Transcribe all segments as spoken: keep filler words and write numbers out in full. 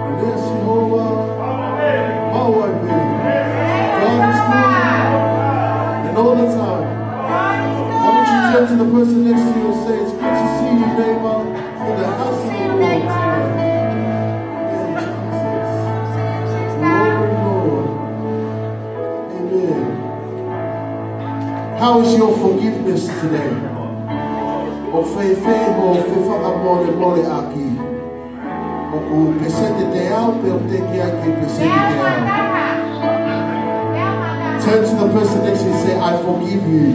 And there's Jehovah. How I pray. God is good. And all the time. Why don't you turn to the person next to you and say, "It's good to see you, neighbor, in the house of the Lord tonight." Thank you, Jesus. Glory, Lord. Amen. How is your forgiveness today? ʻOku fēfē hoʻo fefakamolemoleʻaki? ʻOku peseti teau pe ʻoku teʻeki ai ke peseti teau? Turn to the person next to you and say, "I forgive you."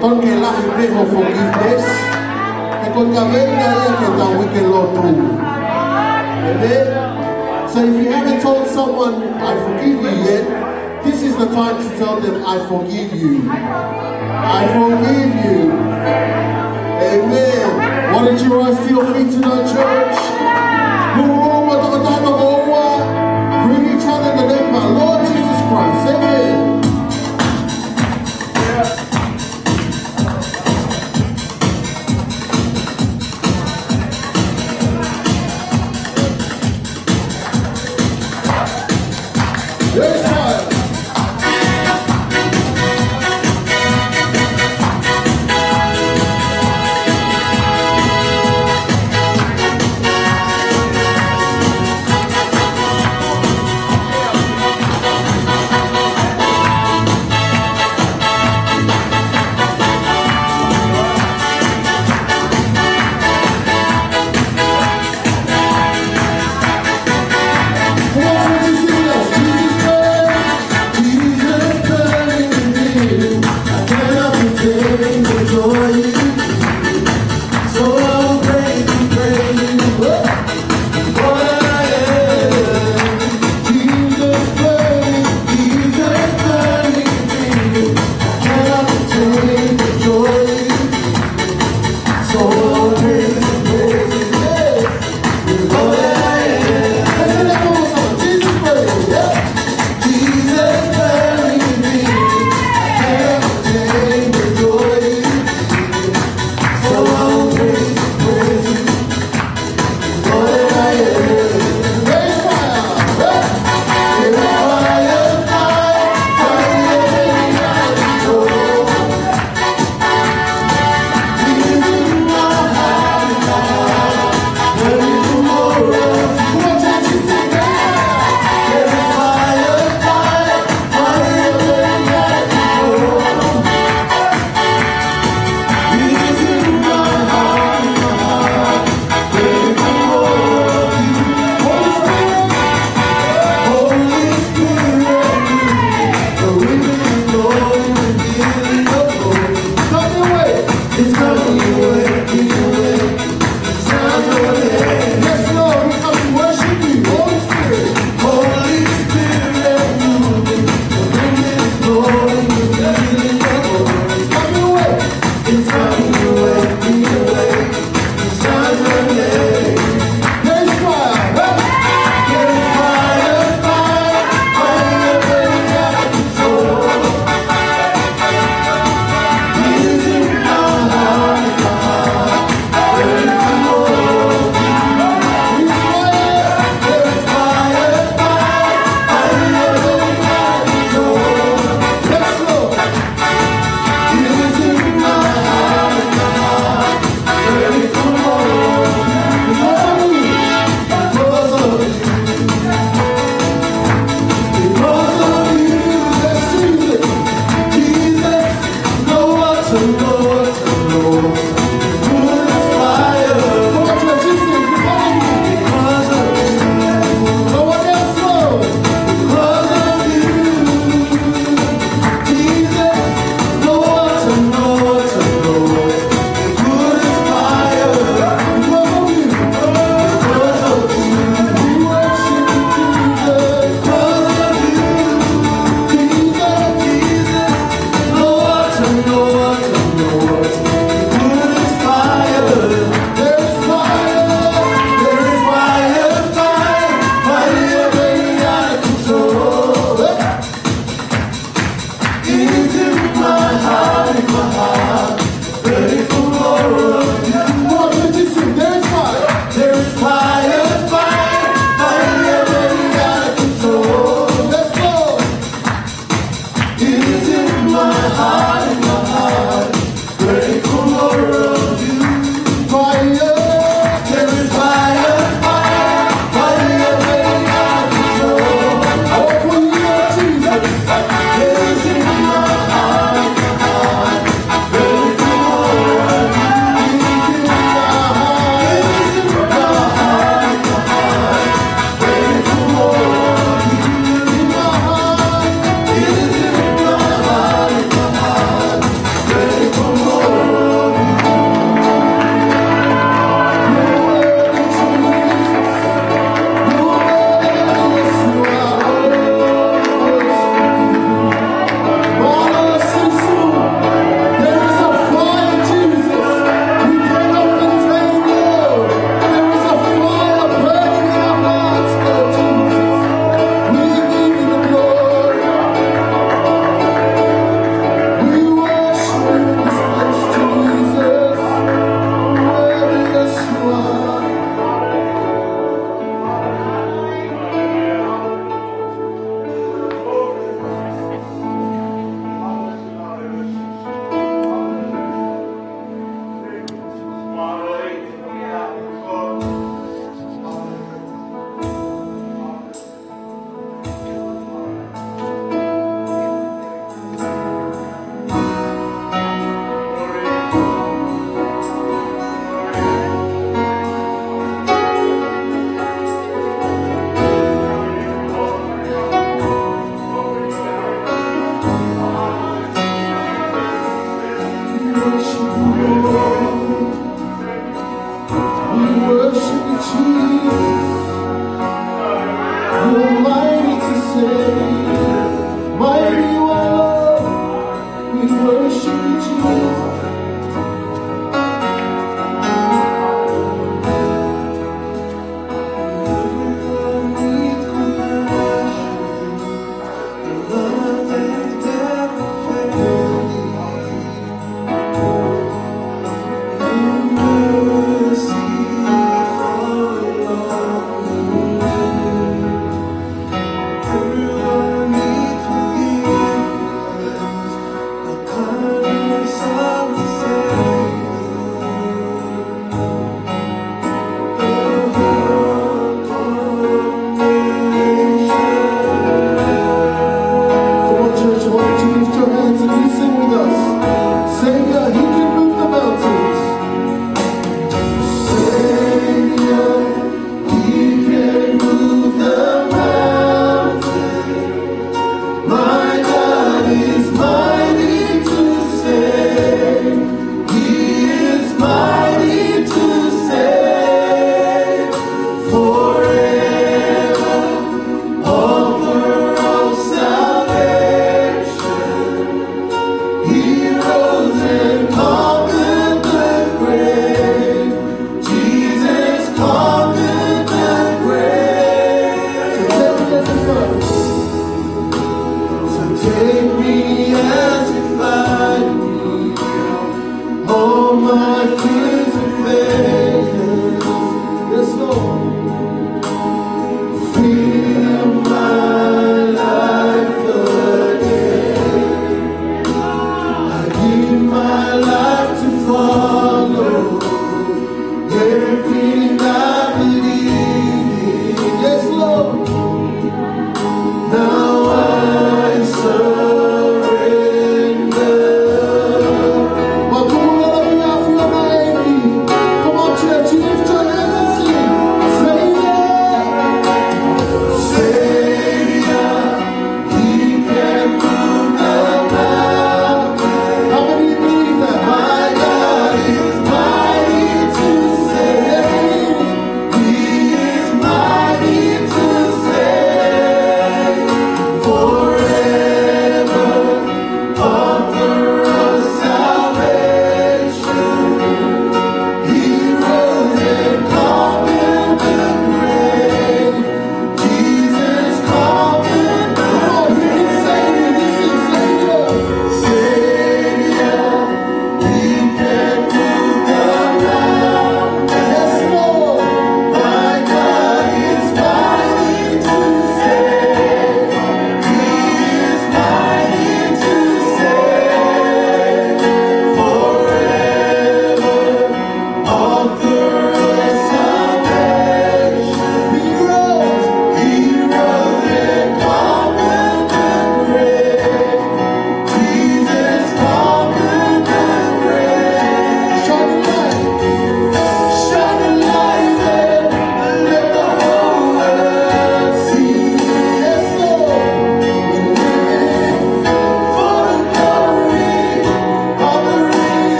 Tonu ke lahi pē hoʻo forgiveness. He ko e kaveinga ia ki heʻetau uike lotu. Amen. So if you haven't told someone, "I forgive you," yet, this is the time to tell them, "I forgive you. I forgive you." Amen. Why don't you rise to your feet tonight, church? Move on, move on, move on. Greet each other in the name of our Lord Jesus Christ. Amen. Mighty you are, Lord. We worship you, Jesus.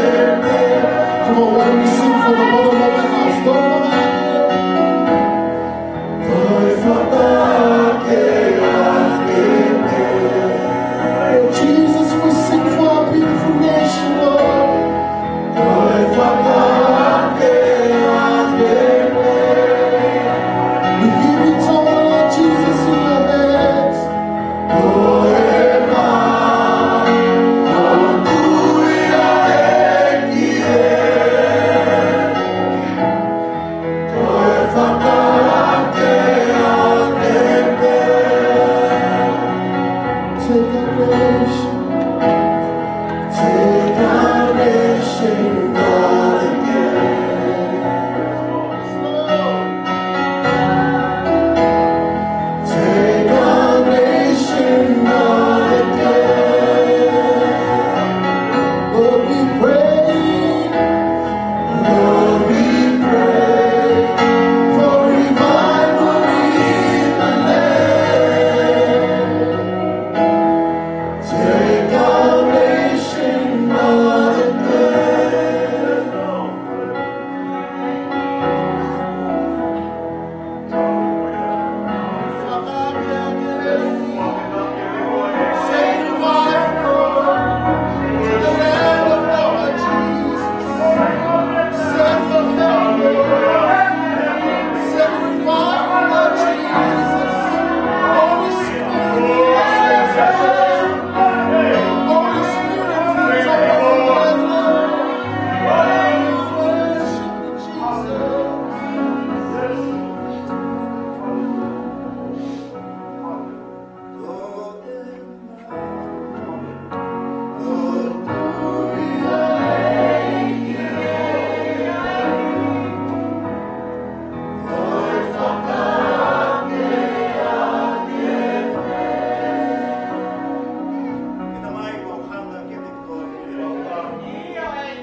Come on, why don't we sing for the mother of the house? Go for it. Oh, Jesus, we sing for our beautiful nation, Lord. We give it all, Lord Jesus, in your hands. Take our nation, take our nation, God, again. Take our nation, God, again. Lord, we pray. Lord, we pray for revival in the land. Take our nation, God, again.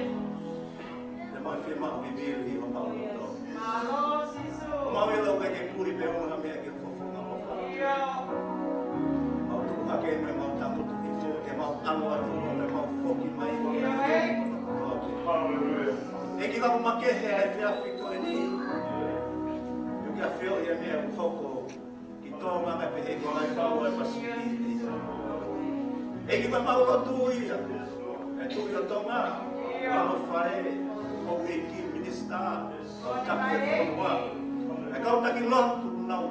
Te mau fiemaʻu vivili ʻi homau loto. Mālō Sīsū. Mau ʻilo ʻoku ʻikai ke puli pē ʻo ha meʻa ke fofonga ʻofa. ʻIo. Mau tuku hake mo ʻemau tangutu hifo, ke mau ʻalu atu mo ʻemau foki mai. ʻIo, ē. ʻEiki, ka ʻoku makehe ʻa e efiafi ko eni. ʻOku ke ʻafioʻi ʻa e meʻa ʻoku hoko ki Tonga, kae pehē ki Laie, Falaoa, Pasifiki. ʻEiki, ko ʻemau lotu ia, ʻa e Tuʻi ʻo Tonga, ʻa e ongo fale, houʻeiki, minisitā, kau taki ʻo e fonua, ʻa e kau taki lotu, nau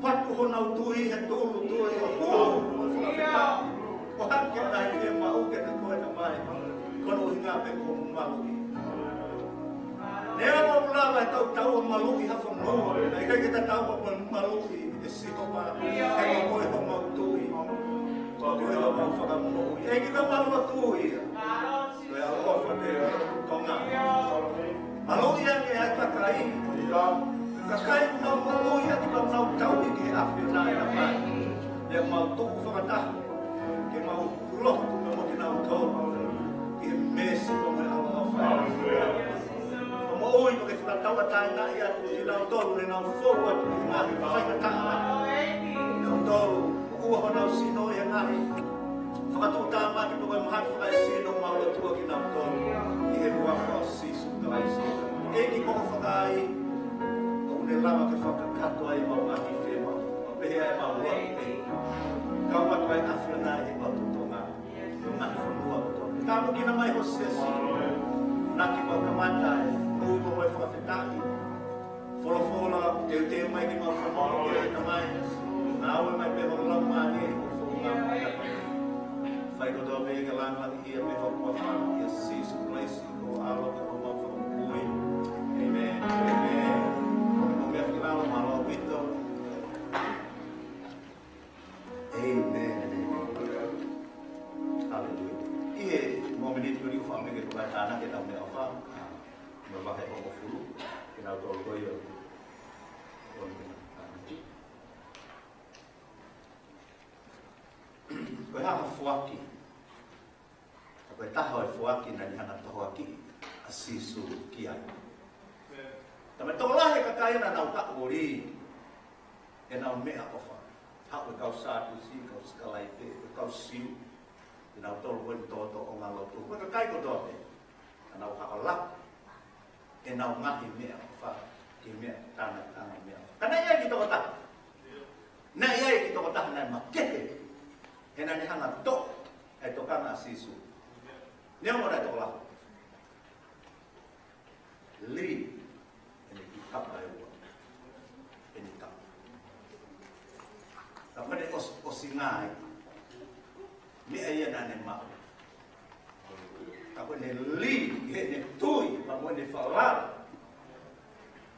fatu honau tui he tūʻulutui ʻo hū, ʻo fakafetaʻi, ʻo hake ʻa e fiemaʻu kiate koe, Tamai, ko hono ʻuhinga pē ko hoʻo maluʻi. Neongo ʻoku lava ʻe tautau ʻo maluʻi ha fonua, naʻe ʻikai ke tatau ʻa e maluʻi ʻe Sihova, he ko koe homau tui, ko koe homau fakamoʻui. ʻEiki, ko ʻemau lotu ia, ko e ʻaloʻofa pē ʻo Tonga. Maluʻi ange ʻa e kakai, kakai ʻoku nau moʻui ʻaki, ʻoku nau tauhi ki he ʻAfiona, ʻe Tamai. Pea mau tuku fakataha ke mau lotu pea mo kinautolu ʻi he meesi pea mo e ʻaloʻofa. Ko e moʻui pea ke fakatauʻatāinaʻi atu kinautolu ne nau fou atu ʻi he ngaahi faingataʻa. Kinautolu ʻoku ʻoua honau sino ʻi he ngaahi fakatuʻutāmaki pea mo e mahaki fakaesino, mau lotua kinautolu ʻi he huafa ʻo Sīsū Kalaisi. ʻEiki, ko hoʻo fakaai ʻoku ne lava ke fakakakato ai ʻemau ngaahi fiemaʻu. Pehē ʻemau lotu pē. Kau atu ai ʻAfiona ʻi he potu Tonga, ʻi he ngaahi fonua kotoa. Tāpuekina mai ho siasi. Naʻa ke mau kamata e ʻofa mo e fakafetaʻi. Folofola ʻoku teuteu mai ke mau fanongo ki ai, Tamai. Ngāue mai pē ho Laumālie ʻi he fonua. Fai kotoa pē ke langilangiʻia pē ho huafa, ʻia Sīsū Kalaisi ko ho ʻAlo pea mo homau Fakamoʻui. ʻĒmeni. ʻĒmeni. Ko e meʻa ki lalo, mālō ʻaupito. ʻĒmeni. Haleluia. ʻI he mōmeniti ko eni ʻoku ou fakaʻamu ke tau tānaki ʻetau meʻaʻofa, ʻa, mo e vahe hongofulu, ke tau toloi ʻo. Ko e hā ha foaki? Ko e taha ʻo e foaki naʻe hanga ʻo tohoakiʻi ʻa Sīsū ki ai. Taimi tokolahi e kakai naʻa nau haʻu ʻo lī ʻenau meʻaʻofa. Haʻu e kau Sātusi, kau Sikalaipe, e kau Siu, kinautolu ko eni toʻotoʻonga lotu, ko e kakai kotoa pē, ka nau haʻu ʻo laku ʻenau ngaahi meʻaʻofa ki he meʻa, tana, tana meʻa. Ka naʻe ʻi ai e kiʻi tokotaha. Naʻe ʻi ai e kiʻi tokotaha naʻe makehe. He naʻa ne hanga ʻo toʻo e tokanga ʻa Sīsū. Neongo naʻe tokolahi. Lī ʻene kiʻi kapa ʻe ua. ʻEne kapa. Ka ko ʻene ʻos-, ʻosinga ia. Meʻa ia naʻa ne maʻu. Ka ko ʻene lī, heʻene tui, pea mo ʻene falala.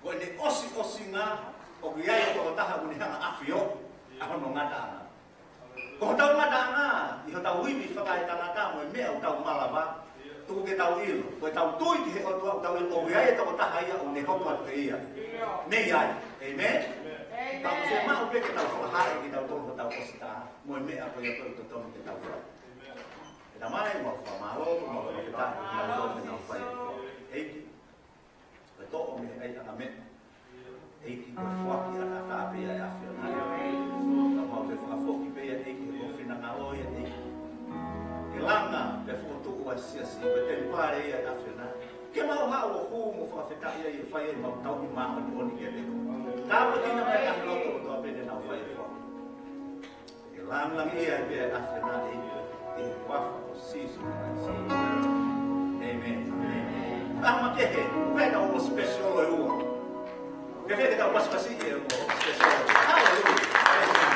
Ko ʻene ʻosiʻosinga, ʻoku ʻi ai e tokotaha ʻoku ne hanga ʻo ʻafioʻi ʻa hono ngataʻanga. Ko hotau ngataʻanga, ʻi hotau ivi fakaetangata mo e meʻa ʻoku tau malava, tuku ke tau ʻilo. Ko ʻetau tui ki he ʻOtua ʻoku tau ʻilo, ʻoku ʻi ai e tokotaha ia ʻoku ne hoko atu ʻe ia. Mei ai. ʻĒmeni? Ka ʻoku fiemaʻu pē ke tau fakahaaʻi kitautolu hotau ʻosi taha, mo e meʻa ko ia ʻoku totonu ke tau fai. ʻE Tamai, mau fakamālō, mau fakafetaʻi, mau tō ke tau fai. ʻEiki. Ko e toʻo mei he ʻaiʻanga meʻa. ʻEiki, ko e foaki ʻataʻatā pē ia ʻa e ʻAfiona. Ka mau ke fakafoki pē ia, ʻEiki, he ko ho finangalo ia, ʻEiki. Ke langa pea fokotuʻu ʻa e siasi, ko e temipale ia ʻa e ʻAfiona. Ke mau haʻu ʻo hū mo fakafetaʻi ai, ʻo fai ai ʻemau tauhi māʻoniʻoni kiate koe. Tāpuekina mai ʻa e loto kotoa pē ne nau fai e foaki. Ke lāngilangiʻia ai pē ʻa e ʻAfiona, ʻi he huafa ʻo Sīsū Kalaisi. ʻĒmeni. ʻĒmeni. Ka makehe, ʻoku ʻi ai ʻetau special ʻe ua. Ke fai ke tau pasipasi e ua special. Haleluia. ʻĒmeni.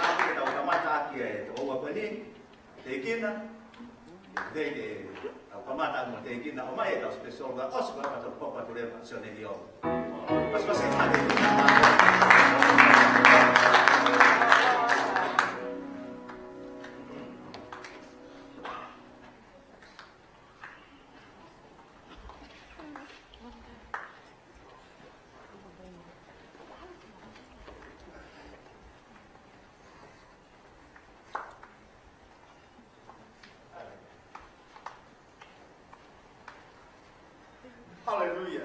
Ka ke tau kamata ʻaki e ua ko eni. Teʻeki ai. Teʻeki ai. Tau kamata mo teʻeki ai. ʻOmai ʻetau special, ka ʻosi ko ia ka tau papa tu leva, Sione Io. Pasipasi, haleluia. Haleluia.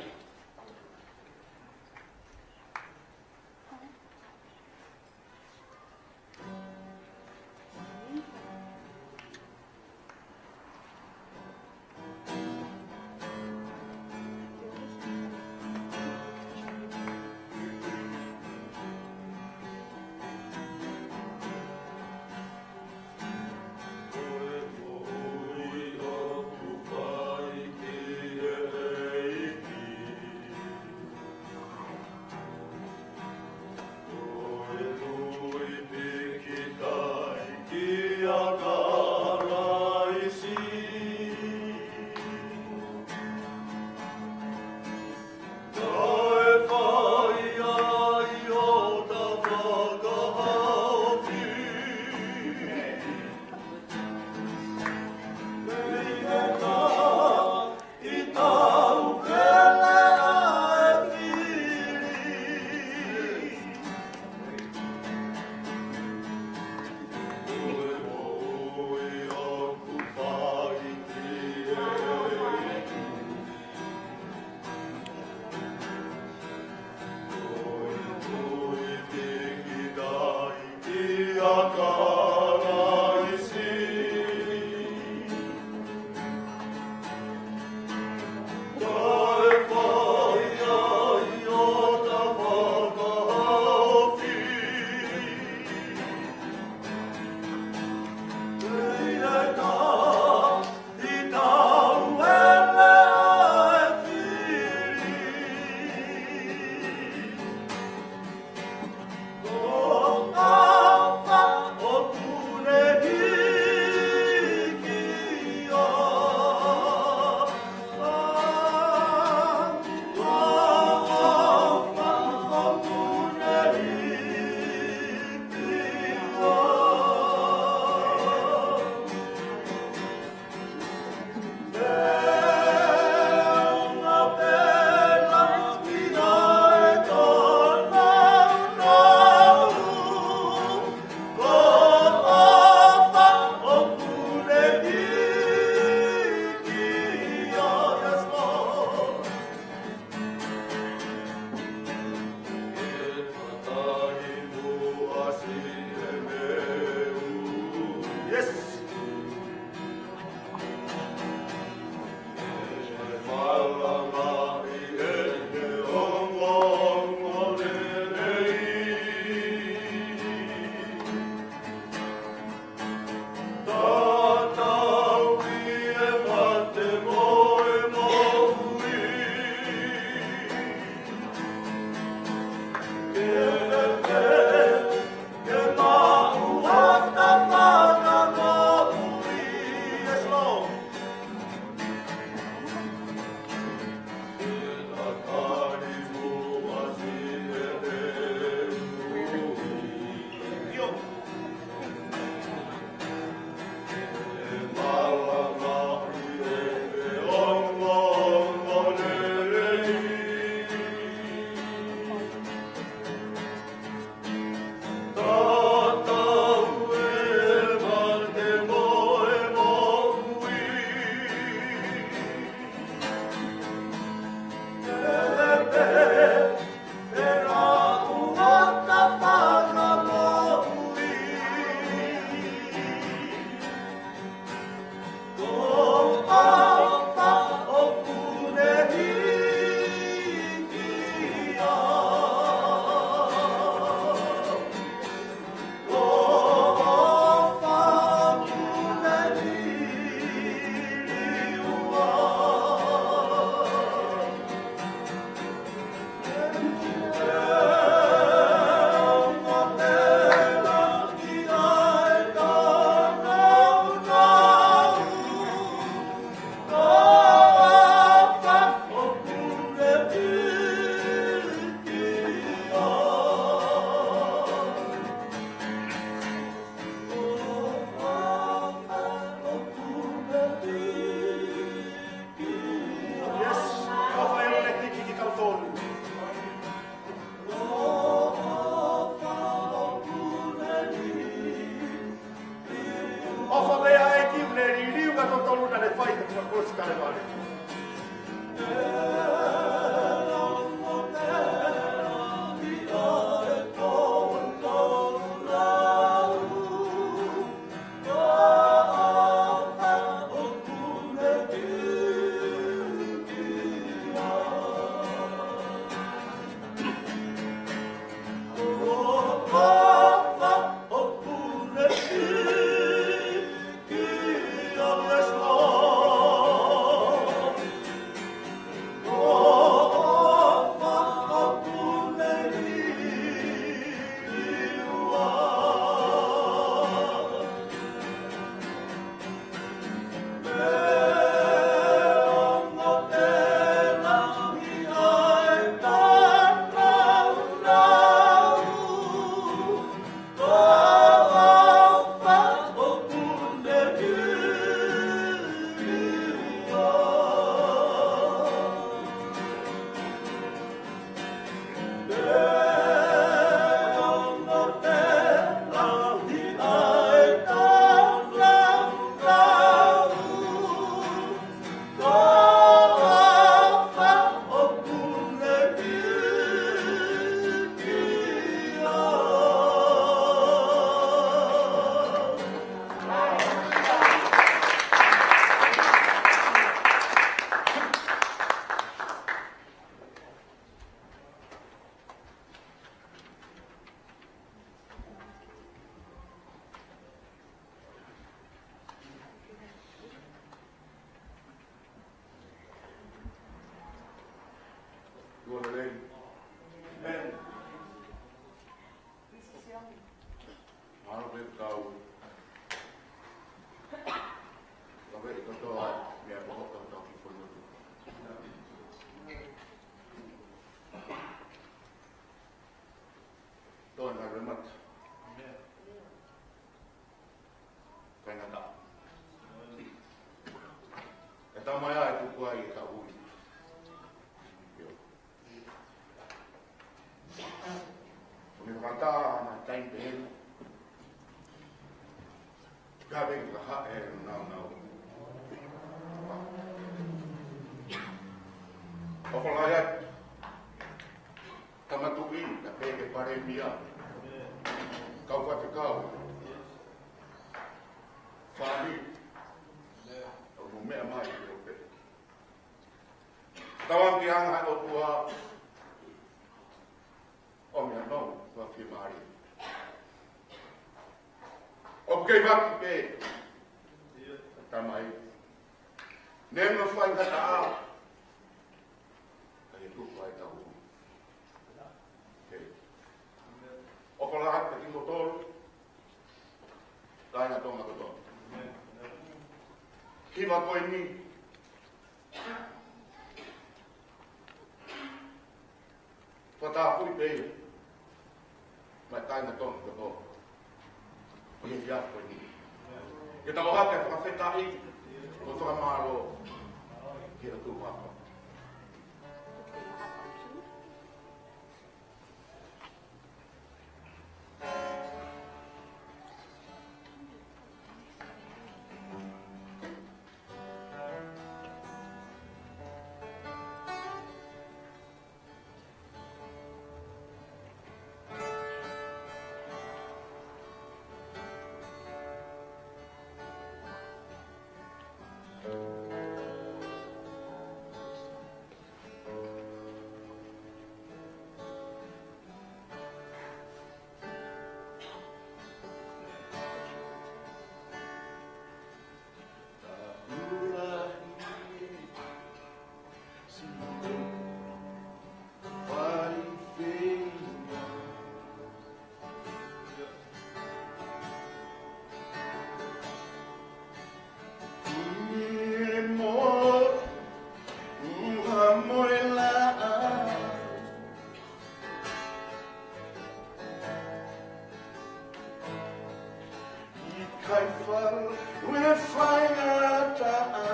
ʻOfa pē ʻa e ʻEiki ʻoku ne liliu ʻa kinautolu naʻa ne fai ʻi he kolosi Kalevale. Tuʻa lelei. Amen. Mālō pē kau. Kau pē kotoa, meʻa ko hoʻo kau tau ki fono. Tō na le mata. Kainga ta. E tama ia e tuku ai e ka ui. ʻIo. ʻO ne fakatā ana taimi pehē ni. Ka pē ka ha e nau nau. ʻOku lahi atu. Tama Tuʻi, ka pē ke Palēmia. Kau faifekau. Fāmili. ʻOku meʻa mai ki ʻo pē. Tauange ke hanga ʻe he ʻOtua ʻo meʻa nau, ʻo fiemālie. ʻOku kei vaki pē. Tamai. Neongo faingataʻa. Ka ʻi he tuku ai tau. Kei. ʻOku lahi atu kimoutolu. Kāinga Tonga kotoa. Hiva ko eni. Fakatapu pē. Maʻa e kāinga Tonga kotoa. ʻI he efiafi ko eni. Ke tau hake fakafetaʻi. Mo fakamālō. Ki he ʻOtua. ʻIkai fau e faingataʻa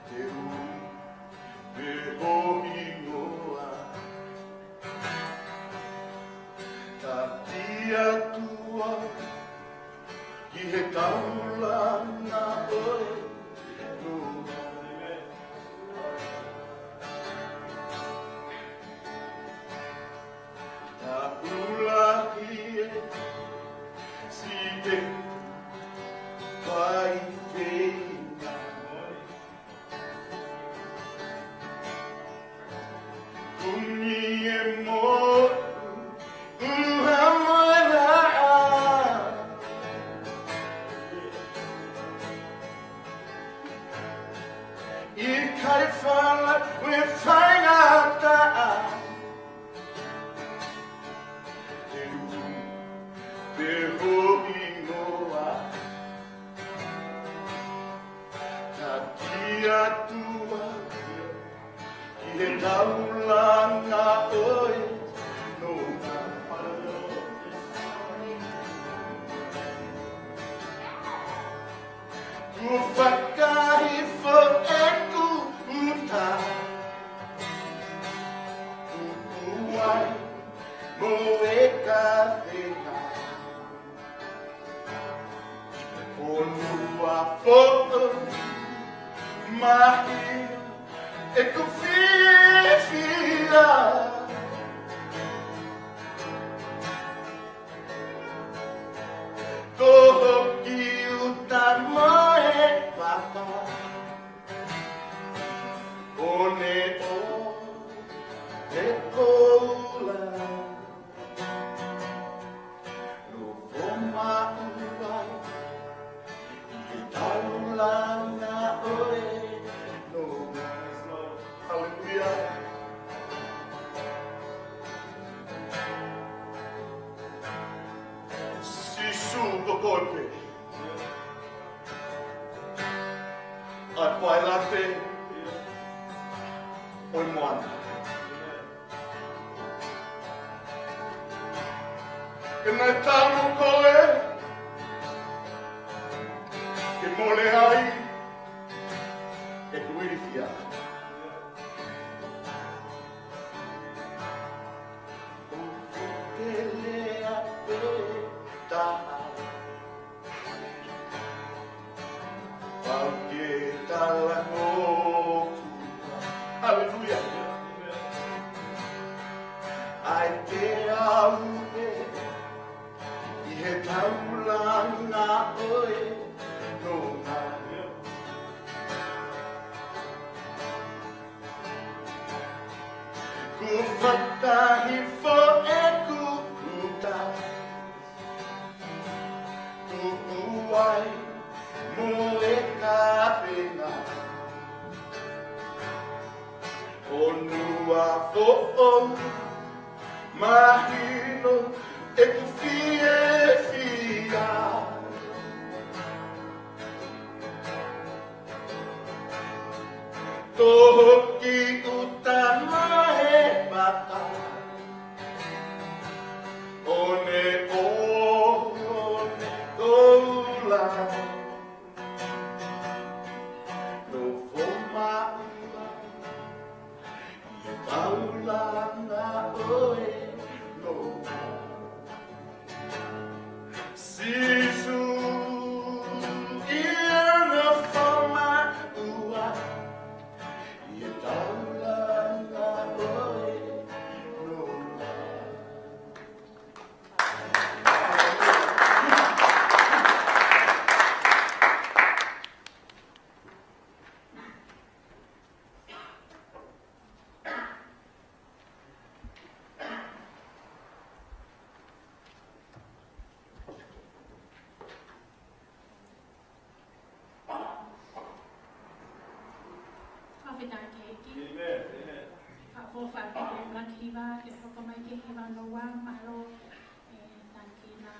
te u pē ʻo hingoa. Ka ʻi he ʻOtua ʻi he taulanga ʻo e nonga. Taula ʻi he siʻi fai feinga. Kumi e moʻui ʻuha mo e laʻā. ʻIkai fala ʻe faingataʻa. Te u pē hoʻi noa. Taki atu au ki he taulanga ʻo e nonga. Kuo fakahifo ʻeku uta. Tuku ai mo e kavenga. Fonua foʻou mahino ʻeku fiefia. Ko hoku uta mo e vaka. ʻO ne ʻo e koula. Nofo maʻu ai ʻi he taulanga ʻo e nonga. Haleluia. Sīsū, ko koe pē ʻa e pailate ʻo e moana. He naʻe tanu koe ke mole ai ʻeku ilifia. ʻOku ke lea pē taha. Pau ke talangofua. Haleluia. ʻAi ke au pē ʻi he taulanga ʻo e nonga. Kuo fakahifo ʻeku uta. Tuku ai mo e kavenga. Fonua foʻou mahino ʻeku fiefia. Ko hoku uta mo e vaka. ʻO ne ʻo e koula. Nofo maʻu ai ʻi he taulanga ʻo e nonga. Sīsū, ʻi he nofo maʻu ai ʻi he taulanga ʻo e nonga. Fakafetaʻi ki he ʻEiki. ʻĒmeni, ʻēmeni. Fakaʻofoʻofa ʻa e ʻuluaki hiva, ke hoko mai ki he hiva hono ua, mālō, ē, Tanakina,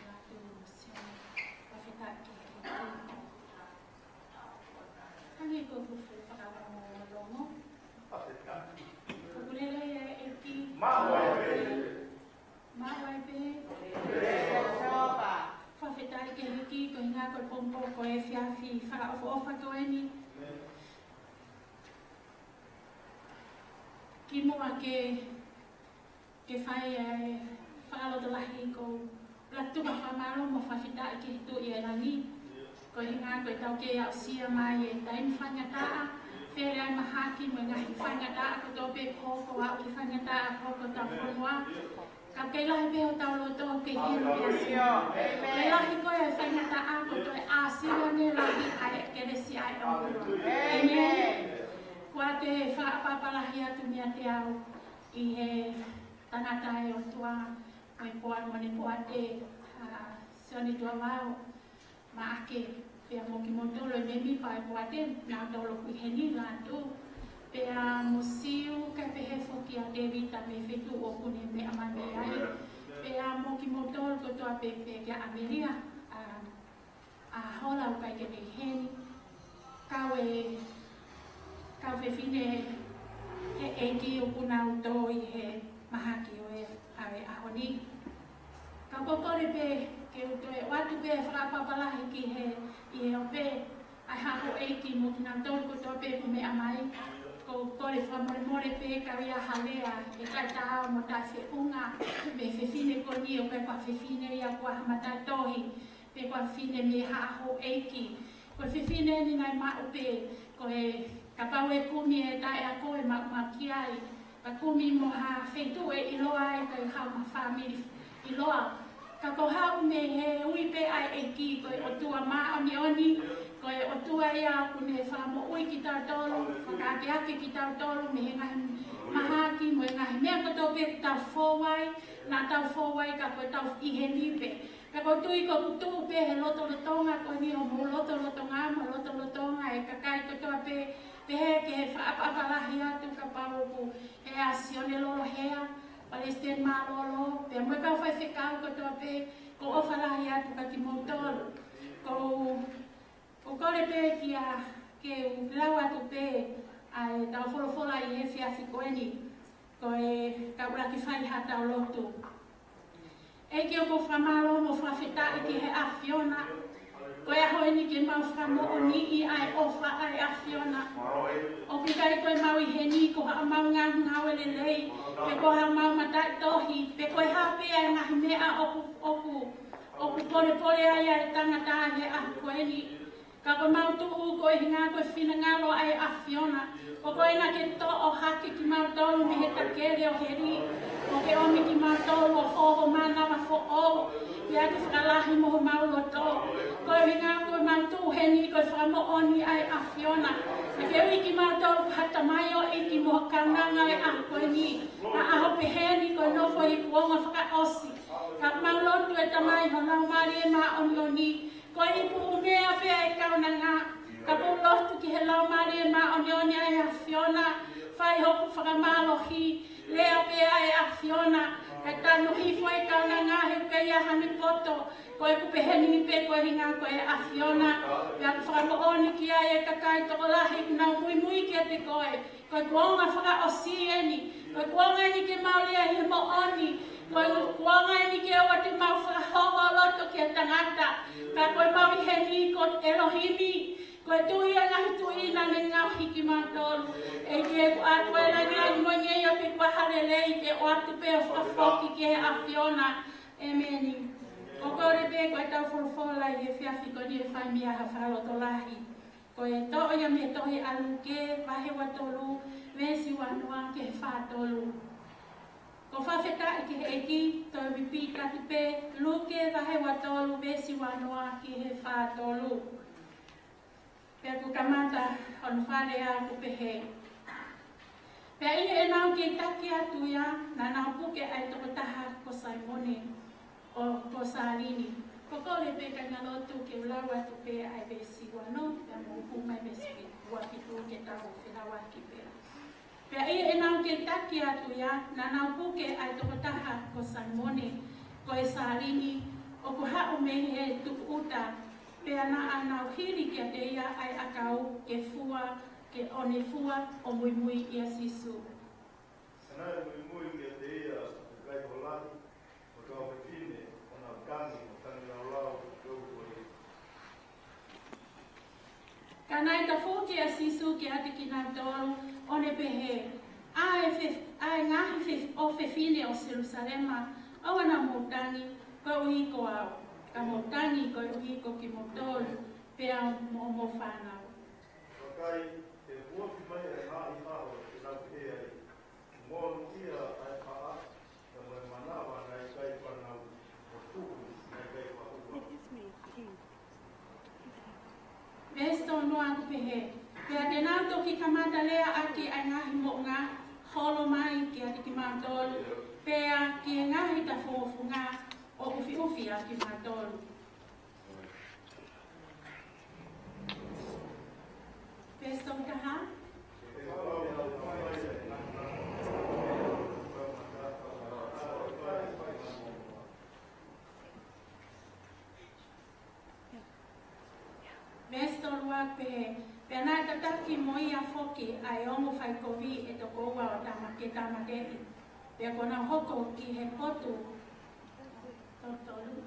Latu, Sione. Fakafetaʻi ki he ʻEiki. Hangē ko ʻeku fuʻu fakaongoongo. Ko ʻeku lelei ʻa e ʻEiki. Maʻu ai pē. Maʻu ai pē. Fakafetaʻi ki he ʻEiki, ko e ʻuhinga ko e pongipongi ko e efiafi fakaʻofoʻofa ko eni. Kimuʻa ke, ke fai ʻa e fakalotolahi, ʻoku ou Tuku ha fakamālō mo e fakafetaʻi ki he Tuʻi ʻi langi. Ko e ʻuhinga ko ʻetau kei aʻusia mai e taimi faingataʻa, fele ai mahaki mo e ngaahi faingataʻa kotoa pē kuo hoko, ʻa e kiʻi faingataʻa kuo hoko ʻi hotau fonua. Ka ʻoku kei lahi pē hotau loto ke heni pē ʻa Sihova. Kei lahi ko e faingataʻa ko e toe ʻāsili ange lahi ʻa e kelesi ʻa e ʻOtua. ʻĒmeni. Kuo te fakaʻapaʻapa lahi atu meiate au ʻi he tangata ʻa e ʻOtua, mo e poa-, mo e poate, ʻa Sione Tuʻavao Maʻake, pea mo kimoutolu e mēmipa ʻo e poate, naʻa tau ʻi heni, Lātū, pea mo Siu, kae pehē foki ʻa Tēvita mei he feituʻu ʻoku ne meʻa mai mei ai, pea mo kimoutolu kotoa pē, pea kia ʻAmelia, ʻa, ʻa Hola ʻoku ʻikai ke ne ʻi heni, kau e, kau fefine he ʻEiki ʻoku nau tō ʻi he mahaki ʻo e, ʻa e ʻaho ni. Ka ʻoku ou kole pē ke u toe ʻoatu pē fakaʻapaʻapa lahi ki he, ʻi he ope ʻa e houʻeiki mo kinautolu kotoa pē ʻoku meʻa mai. ʻOku ou kole fakamolemole pē ka ʻi ai ha lea ʻe taʻetaau mo taʻefeʻunga mei he fefine ko eni, ʻoku ʻikai ko ha fefine ia kuo ha mataʻitohi, pe ko ha fefine mei ha houʻeiki. Ko e fefine ni naʻe maʻu pē, ko e kapau ʻe kumi e taʻeako ʻe maʻu, maʻu ki ai, ka kumi mo ha feituʻu ʻe ʻiloa ai, ka ʻi ai haʻama fāmili ʻiloa. Ka ko e haʻu mei he ui pē ʻa e ʻEiki, ko e ʻOtua māʻoniʻoni, ko e ʻOtua ia ʻoku ne fakamoʻui kitautolu, fakaakeake kitautolu mei he ngaahi mahaki mo e ngaahi meʻa kotoa pē ʻoku tau fou ai, naʻa tau fou ai ka ko ʻetau ʻi heni pē. Ka ʻoku ou tui ʻoku tuʻu pē he lotolotonga ko eni ʻo mou lotolotonga, mo e lotolotonga e kakai kotoa pē, pehē ki he fakaʻapaʻapa lahi atu kapau ʻoku ʻi ai ʻa Sione Lolohea, Palesiteni Mālōlō, pea mo e kau faifekau kotoa pē, ʻoku ou ʻofa lahi atu kiate kimoutolu. ʻOku ou, ʻoku ou kole pē kia, ke u lau atu pē ʻa ʻetau folofola ʻi he efiafi ko eni, ko e kau ʻuluaki fai haʻatau lotu. ʻEiki, ʻoku ou fakamālō mo fakafetaʻi ki he ʻAfiona. Ko e ʻaho eni ke mau fakamoʻoniʻi ʻa e ʻofa ʻa e ʻAfiona. ʻOku ʻikai ko ʻemau ʻi heni ko haʻamau ngāue lelei, pe ko haʻamau mataʻitohi, pe ko e hā pē ʻa e ngaahi meʻa ʻoku, ʻoku, ʻoku polepole ai ʻa e tangata ʻi he ʻaho ko eni. Ka ko ʻemau tuʻu koeʻuhinga ko e finangalo ʻa e ʻAfiona. Ko koe naʻa ke toʻo hake kimautolu mei he takele ʻo heli. ʻO ke ʻomi kimautolu ʻo fō ho mānava foʻou. Pea ke fakalahi mo homau loto. Koeʻuhinga ko ʻemau tuʻu heni ko e fakamoʻoni ʻa e ʻAfiona. Naʻa ke ui kimautolu ko ha tamaioʻeiki mo ha kaunanga ʻi he ʻaho ko eni. Naʻa ʻaho pehē ni ko e nofo ʻi he kuonga fakaʻosi. Ka mau lotu ʻe Tamai ho Laumālie Māʻoniʻoni. Ko e ipu ʻumea pē ʻa e kaunanga, ka ʻoku ou lotu ki he Laumālie Māʻoniʻoni ʻa e ʻAfiona, fai hoku fakamālohi, lea pē ʻa e ʻAfiona, kae tanu hifo e kaunanga he ʻoku ʻikai ha meʻa poto, ko ʻeku pehē ni pē koeʻuhinga ko e ʻAfiona, pea ʻoku fakamoʻoni ki ai e kakai tokolahi ʻoku nau muimui kiate koe, ko e kuonga fakaʻosi eni. Ko e kuonga eni ke mau lea ʻi he moʻoni. Ko e kuonga eni ke ʻoua te mau fakahoko loto ki he tangata. Ka ko ʻemau ʻi heni ko ʻElohimi. Ko e Tuʻi ʻo e ngaahi tuʻi naʻa ne ngaohi kimautolu. ʻEiki, ʻoku ʻatu e langilangi mo e ngeia pea mo e hā lelei ke ʻoatu pē ʻo fakafoki ki he ʻAfiona. ʻĒmeni. ʻOku ou kole pē ko ʻetau folofola ʻi he efiafi ko eni ʻe fai mei ai ha fakalotolahi. Ko e toʻo ia mei he tohi ʻa Luke, vahe ua tolu, veesi ua noa ki he fā tolu. ʻOku ou fakafetaʻi ki he ʻEiki, toe pipiki atu pē, Luke vahe ua tolu, veesi ua noa ki he fā tolu. Pea ʻoku kamata hono fakalea ʻo pehē. Pea ʻi heʻenau kei taki atu ia, naʻa nau puke ʻa e tokotaha ko Saimone, ʻo ko Salini. ʻOku ou kole pē kāinga lotu ke u lau atu pē ʻa e veesi ua noa, pea mou hū mai veesi ua fitu ke tau felauʻaki pē. Pea ʻi heʻenau kei taki atu ia, naʻa nau puke ʻa e tokotaha ko Saimone, ko e Salini, ʻoku haʻu mei he tukuʻuta, pea naʻa nau hili kiate ia ʻa e ʻakau ke fua, ke ʻo ne fua ʻo muimui ʻia Sīsū. Naʻe muimui kiate ia ʻa e kakai Hola, mo e kau fefine, ʻo nau tangi, mo tangi laulau, ke uko ia. Ka naʻe tafoki ʻa Sīsū kiate kinautolu, ʻo ne pehē, ʻA e fe-, ʻa e ngaahi fe-, ʻofefine ʻo Selusalema, ʻoua naʻa mou tangi, Koeʻuhi ko au, ka mou tangi koeʻuhi ko kimoutolu, pea mo hoʻomou fānau. Vakai, ʻe uofi mai ʻa e ngaahi ʻaho te nau pehē ai, monūʻia ʻa e haʻa, pea mo e manava naʻe ʻikai fanau, mo e tuʻi naʻe ʻikai faʻua. Veesi tolu noa ʻoku pehē, pea te nau toki kamata lea ʻaki ʻa e ngaahi moʻunga holo mai kiate kimautolu, pea ki he ngaahi tafungofunga ʻo ʻufiʻufi ʻa kimautolu. Veesi tolu taha. Veesi tolu ua pehē, pea naʻe tataki mo ia foki ʻa e ongo faikovi ʻe toko ua ʻo tāma-, ke tāmateʻi, pea kuo nau hoko ki he potu totonu.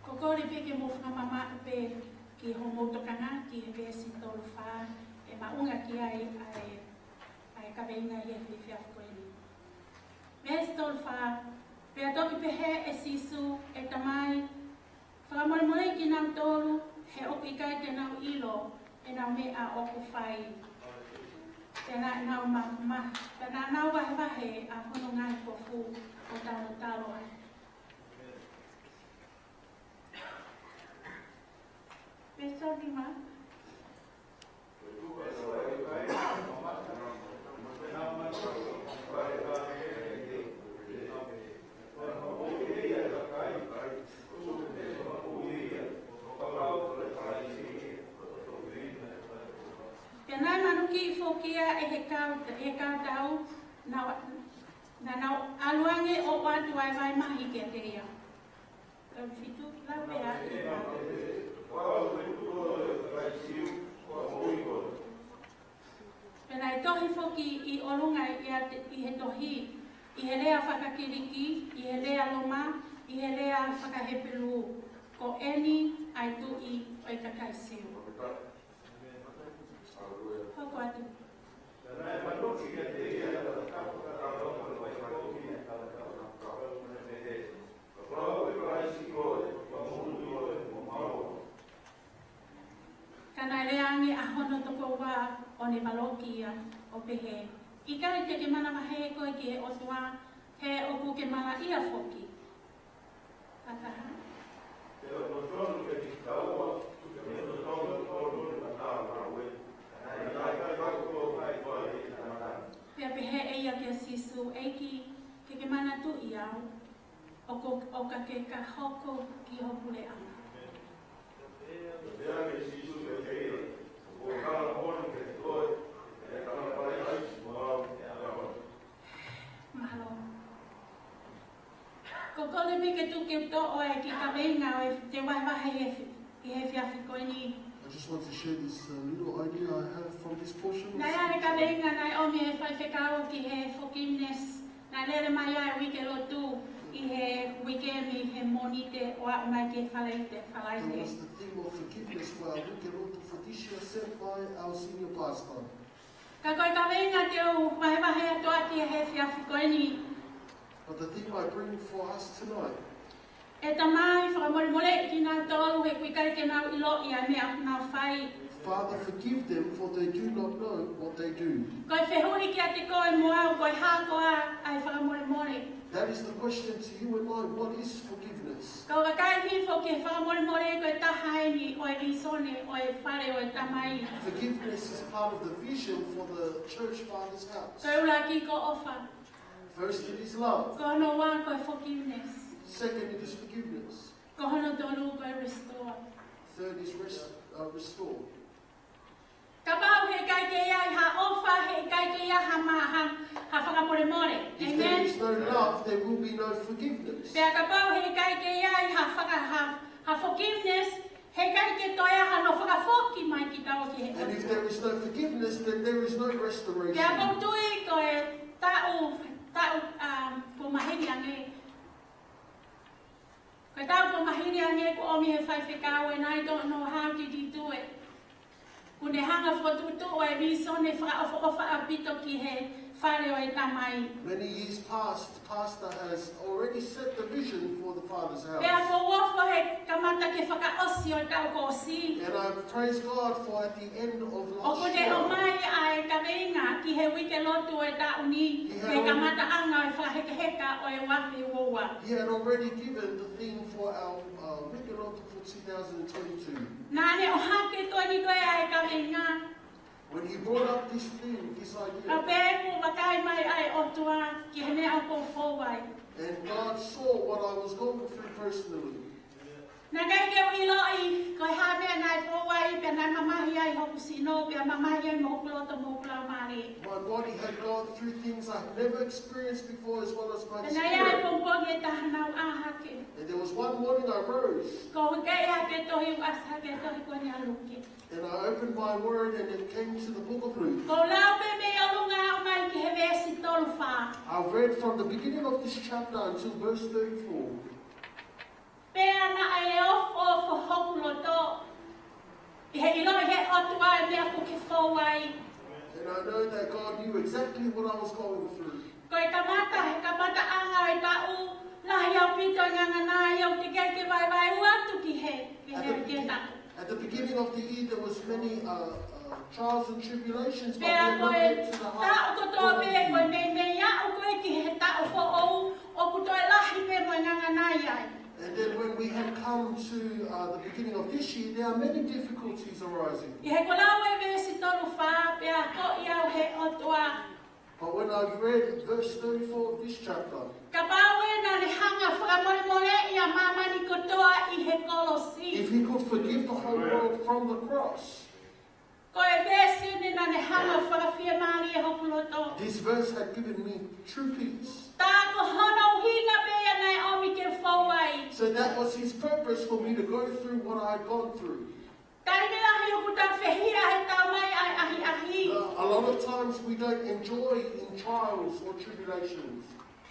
Ko e kole pē ke mou fakamamaʻu pē ki hoʻomou tokanga ki he veesi tolu fā, ʻe maʻunga ki ai ʻa e, ʻa e kaveinga ʻi he efiafi ko eni. Veesi tolu fā, pea toki pehē ʻe Sīsū, ʻE Tamai, fakamolemoleʻi kinautolu, he ʻoku ʻikai te nau ʻilo ʻenau meʻa ʻoku fai. Pea naʻa nau ma-, ma-, pea naʻa nau vahevahe ʻa hono ngaahi kofu ʻo talotalo ai. Veesi tolu nima. Pea naʻe manukiʻi foki ia ʻe he kau, ʻe he kau tau, naʻa, naʻa nau ʻalu ange ʻo ʻoatu ʻa e vai mahi kiate ia. Tolu fitu, lau pē ʻa e. Pea naʻe tohi foki ʻi ʻolunga ʻiate, ʻi he tohi, ʻi he lea faka-Kiliki, ʻi he lea Loma, ʻi he lea faka-Hepelū, Ko eni ʻa e Tuʻi ʻo e kakai Siu. Hoko atu. Ka naʻe lea ange ʻa hono tokoua ʻo ne valoki ia ʻo pehē, ʻIkai te ke manavahē koe ki he ʻOtua, he ʻoku ke malaʻia foki? Ka taha. Pea pehē ʻe ia kia Sīsū, ʻEiki, ke ke manatuʻi au, ʻo ka, ʻo ka ke ka hoko ki ho puleʻanga. Mālō. Ko e kole pē ke tuku ke u toʻo e kiʻi kaveinga ʻo e te vahevahe he efi-, ʻi he efiafi ko eni. I just want to share this, uh, little idea I have from this portion of Naʻe ʻi ai e scripture. Kaveinga naʻe ʻomi ʻe he faifekau ki he forgiveness. Naʻe lele mai ai e uike lotu ʻi he uike ni he Mōnite ʻo aʻu mai ki he Falaite, Falaite. There was the theme of forgiveness for our weekend lotu for this year, sent by our senior pastor. Ka ko e kaveinga te u vahevahe atu ʻaki he efiafi ko eni. But the theme I bring for us tonight, ʻE Tamai, fakamolemoleʻi kinautolu he ʻoku ʻikai ke nau ʻiloʻi ʻa e meʻa ʻoku nau fai. Father, forgive them, for they do not know what they do. Ko e fehuʻi kiate koe mo au, ko e hā koā ʻa e fakamolemole? That is the question to you and I. What is forgiveness? Ka u vakai hifo ki he fakamolemole ko e taha eni ʻo e visone ʻo e fale ʻo e Tamai. Forgiveness is part of the vision for the church father's house. Ko e ʻuluaki ko e ʻofa. First, it is love. Ko hono ua ko e forgiveness. Second, it is forgiveness. Ko hono tolu ko e restore. Third is rest-, uh, restore. Kapau he ʻikai ke ʻi ai ha ʻofa, he ʻikai ke ʻi ai ha ma-, ha, ha fakamolemole. If there Amen. Is no love, there will be no forgiveness. Pea kapau he ʻikai ke ʻi ai ha faka-, ha, ha forgiveness, he ʻikai ke toe ʻi ai hano fakafoki mai kitaua ki he ʻOtua. And if there is no forgiveness, then there is no restoration. Pea ʻoku ou tui ko e taʻu, taʻu, um, kuo maheni ange. Ko e taʻu kuo mahili ange kuo ʻomi he faifekau, and I don't know how did he do it. Kuo ne hanga ʻo fokotuʻutuʻu e vīsone fakaʻofoʻofa ʻaupito ki he fale ʻo e Tamai. Many years past, the pastor has already set the vision for the Father's house. Pea ʻoku ou ʻofa he kamata ki he fakaʻosi ʻo e taʻu kuo ʻosi. And I praise God for at the end of last year. ʻOku ne ʻomai ʻa e kaveinga ki he uike lotu ʻo e taʻu ni, he kamataʻanga ʻo e fakahekeheka ʻo e uafe ua ua. He had already given the theme for our, uh, uike lotu for two thousand twenty-two. Naʻa ne ʻohake ko eni ko ē ʻa e kaveinga. When he brought up this theme, this idea, ʻa pē kuo vakai mai ʻa e ʻOtua ki he meʻa ʻoku ou fou ai. And God saw what I was going through personally. Naʻe ʻikai ke u ʻiloʻi ko e hā e meʻa naʻe fou ai, pea naʻe mamahi ai hoku sino, pea mamahi ai mo hoku loto mo hoku laumālie. My body had gone through things I had never experienced before, as well as my spirit. Pea naʻe ʻi ai e pongipongi ʻe taha naʻa ku ʻā hake. And there was one morning I rose. Ko u hiki hake he tohi, u ʻasi hake he tohi ko eni ʻa Luke. And I opened my word and it came to the book of Luke. Ko u lau pē mei ʻolunga ʻo aʻu mai ki he veesi tolu fā. I read from the beginning of this chapter until verse thirty-four. Pea naʻe ofoofo hoku loto ʻi he ʻilo ʻe he ʻOtua e meʻa ʻoku ke fou ai. And I know that God knew exactly what I was going through. Ko e kamata, he kamataʻanga ʻo e taʻu, lahi ʻaupito e ngangana ia ʻoku teʻeki ke vaevae atu ki he, ki he, ki he taʻu. At the begin-, at the beginning of the year, there was many, uh, uh, trials and tribulations, but we are not yet to the half of the year. Pea ko e taʻu kotoa pē ko e meimei aʻu ko ē ki he taʻu foʻou, ʻoku toe lahi pē mo e ngangana ia. And then when we have come to, uh, the beginning of this year, there are many difficulties arising. ʻI he kuo u lau e veesi tolu fā, pea akoʻi au ʻe he ʻOtua. But when I read verse thirty-four of this chapter, kapau ē naʻa ne hanga ʻo fakamolemoleʻi ʻa māmani kotoa ʻi he kolosi. If he could forgive the whole world from the cross, Ko e veesi ni naʻa ne hanga ʻo fakafiemālie hoku loto. This verse had given me true peace. Tā ko hono ʻuhinga pē ia naʻe ʻomi ke fou ai. So that was his purpose for me to go through what I had gone through. Taimi lahi ʻoku tau fehiʻa he taʻu mai ʻa e ʻahiʻahi. Uh, a lot of times we don't enjoy in trials or tribulations.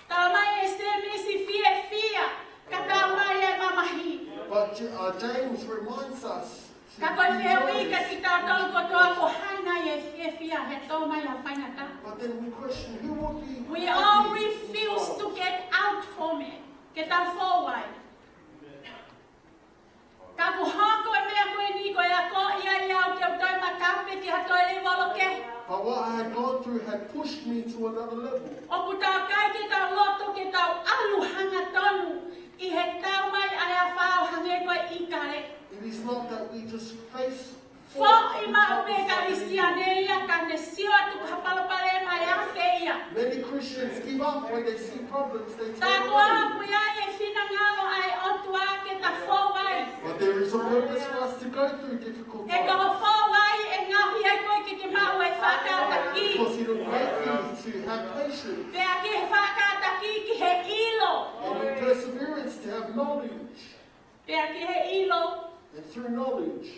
Taʻu mai ʻe Sēmisi fiefia, ka taʻu mai e mamahi. But, uh, James reminds us to be joyous. Ka ko e fehuʻi kiate kitautolu kotoa, ko hai nai ʻe fiefia he tō mai ʻa e faingataʻa? But then we question, who would be happy in trials? We all refuse to get out from it. Ke tau fou ai. Ka kuo hoko e meʻa ko eni ko e akoʻi ia ʻiate au ke u toe makape ki ha toe lēvolo kehe. But what I had gone through had pushed me to another level. ʻOku tau ʻikai ke tau loto ke tau ʻalu hangatonu ʻi he taʻu mai ʻa e afā ʻo hangē ko e ʻIkale. It is not that we just face forth in trials. Foʻi maʻu pē Kalisitiane ia ka ne sio atu ki ha palopalema ʻe afe ia. Many Christians give up when they see problems, they turn away. Tā ko ā ʻoku ʻi ai e finangalo ʻa e ʻOtua ke ta fou ai. But there is a purpose for us to go through difficult times. He ko hoʻo fou ai ʻe ngaohi ai koe ke ke maʻu e faʻa kātaki. Because it'll make you to have patience. Pea ki he faʻa kātaki ki he ʻilo. And in perseverance to have knowledge. Pea ki he ʻilo. And through knowledge.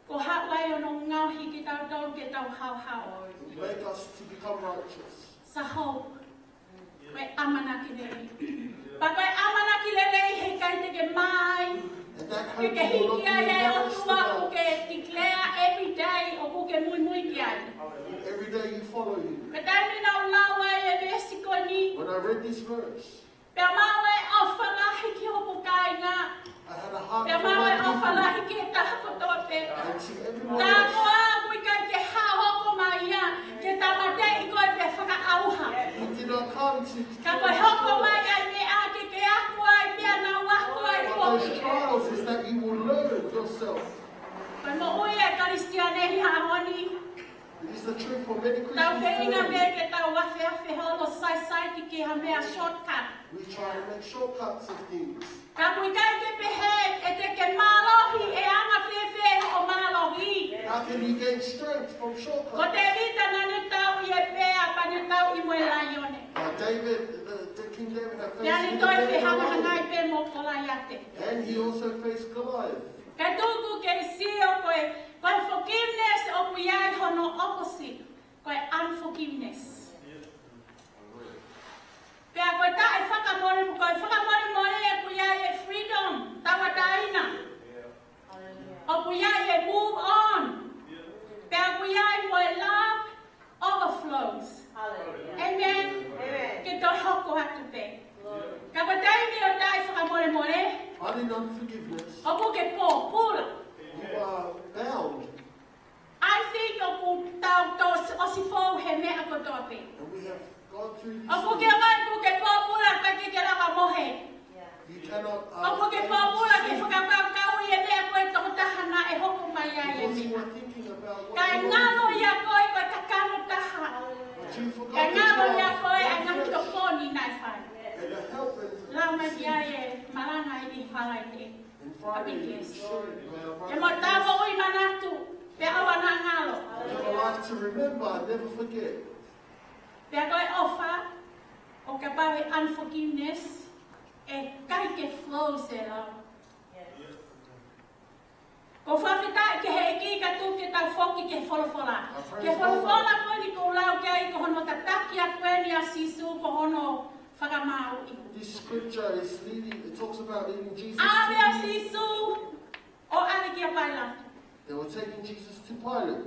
Ko e haʻu ai hono ngaohi kitautolu ke tau haohaoa. It will make us to become righteous. Sa hope. Ko e ʻamanaki lelei. Pea ko e ʻamanaki lelei heʻikai te ke mā ai. And that hope will not be embarrassed about. Ke ke hiki ai e ʻOtua ʻoku ke declare every day ʻoku ke muimui ki ai. Every day you follow him. Ko e taimi naʻa ku lau ai e veesi ko eni. When I read this verse, Pea maʻu e ʻofa lahi ki hoku kāinga. I had a heart for my people. Pea maʻu e ʻofa lahi ki he taha kotoa pē. And to everyone else. Tā ko ā ʻoku ʻikai ke hoko mai ia ke tāmateʻi koe pe fakaʻauha. He did not come to kill us. Ka ko e hoko mai ʻa e meʻa ke ke ako ai pea nau ako ai foki. But those trials is that you will learn yourself. Ko e moʻui ʻa e Kalisitiane ʻi he ʻaho ni. It is the truth for many Christians today. Tau feinga pē ke tau afeafe holo saisai ki ha meʻa shortcut. We try and make shortcuts of things. Ka ʻoku ʻikai ke pehē ʻe te ke mālohi, ʻe anga fēfē hoʻo mālohi? How can you gain strength from shortcuts? Ko Tēvita naʻa ne tauʻi e pea pea ne tauʻi mo e laione. Uh, David, the, the King David had faced with the lion. Pea ne toe fehangahangai pē mo Kolaiate. And he also faced Goliath. Ka tuku ke sio ko e, ko e forgiveness ʻoku ʻi ai hono opposite, ko e unforgiveness. Pea ko e taʻe fakamole, ko e fakamolemole ʻoku ʻi ai e freedom In unforgiveness, ʻoku ke pōpula. You are bound. I think ʻoku tau tō ʻosi fou he meʻa kotoa pē. And we have gone through these things. ʻOku ke ʻalu ʻoku ke pōpula pea ʻikai ke ke lava mohe. You cannot, uh, ʻOku ke pōpula ke fakakaukauʻi e meʻa ko e tokotaha naʻe hoko mai ai e meʻa. Because you are thinking about what you want to do. Kae ngalo ia koe ko e kakano taha. But you forgot that you are a friend. Kae ngalo ia koe ʻa e ngaahi tokoni naʻe fai. And the help and assistance. Lau mai ki ai e malanga ʻi Falaite. And Friday, you shared, uh, Ke mo tau moʻui manatu, pea ʻoua naʻa ngalo. Live a life to remember, never forget. Pea ko e ʻofa, ʻo kapau ʻe unforgiveness, ʻe ʻikai ke flow se lava. Ko e fakafetaʻi ki he ʻEiki ka tuku ke tau foki ki he folofola. Ki he folofola ko eni ʻoku ou lau ki ai ko hono tataki ʻa ko eni ʻa Sīsū ko hono fakamāuʻi. This scripture is leading, it talks about leading Jesus to ʻAlu ʻa Sīsū ʻo ʻave kia Pailato. They were taking Jesus to Pilate.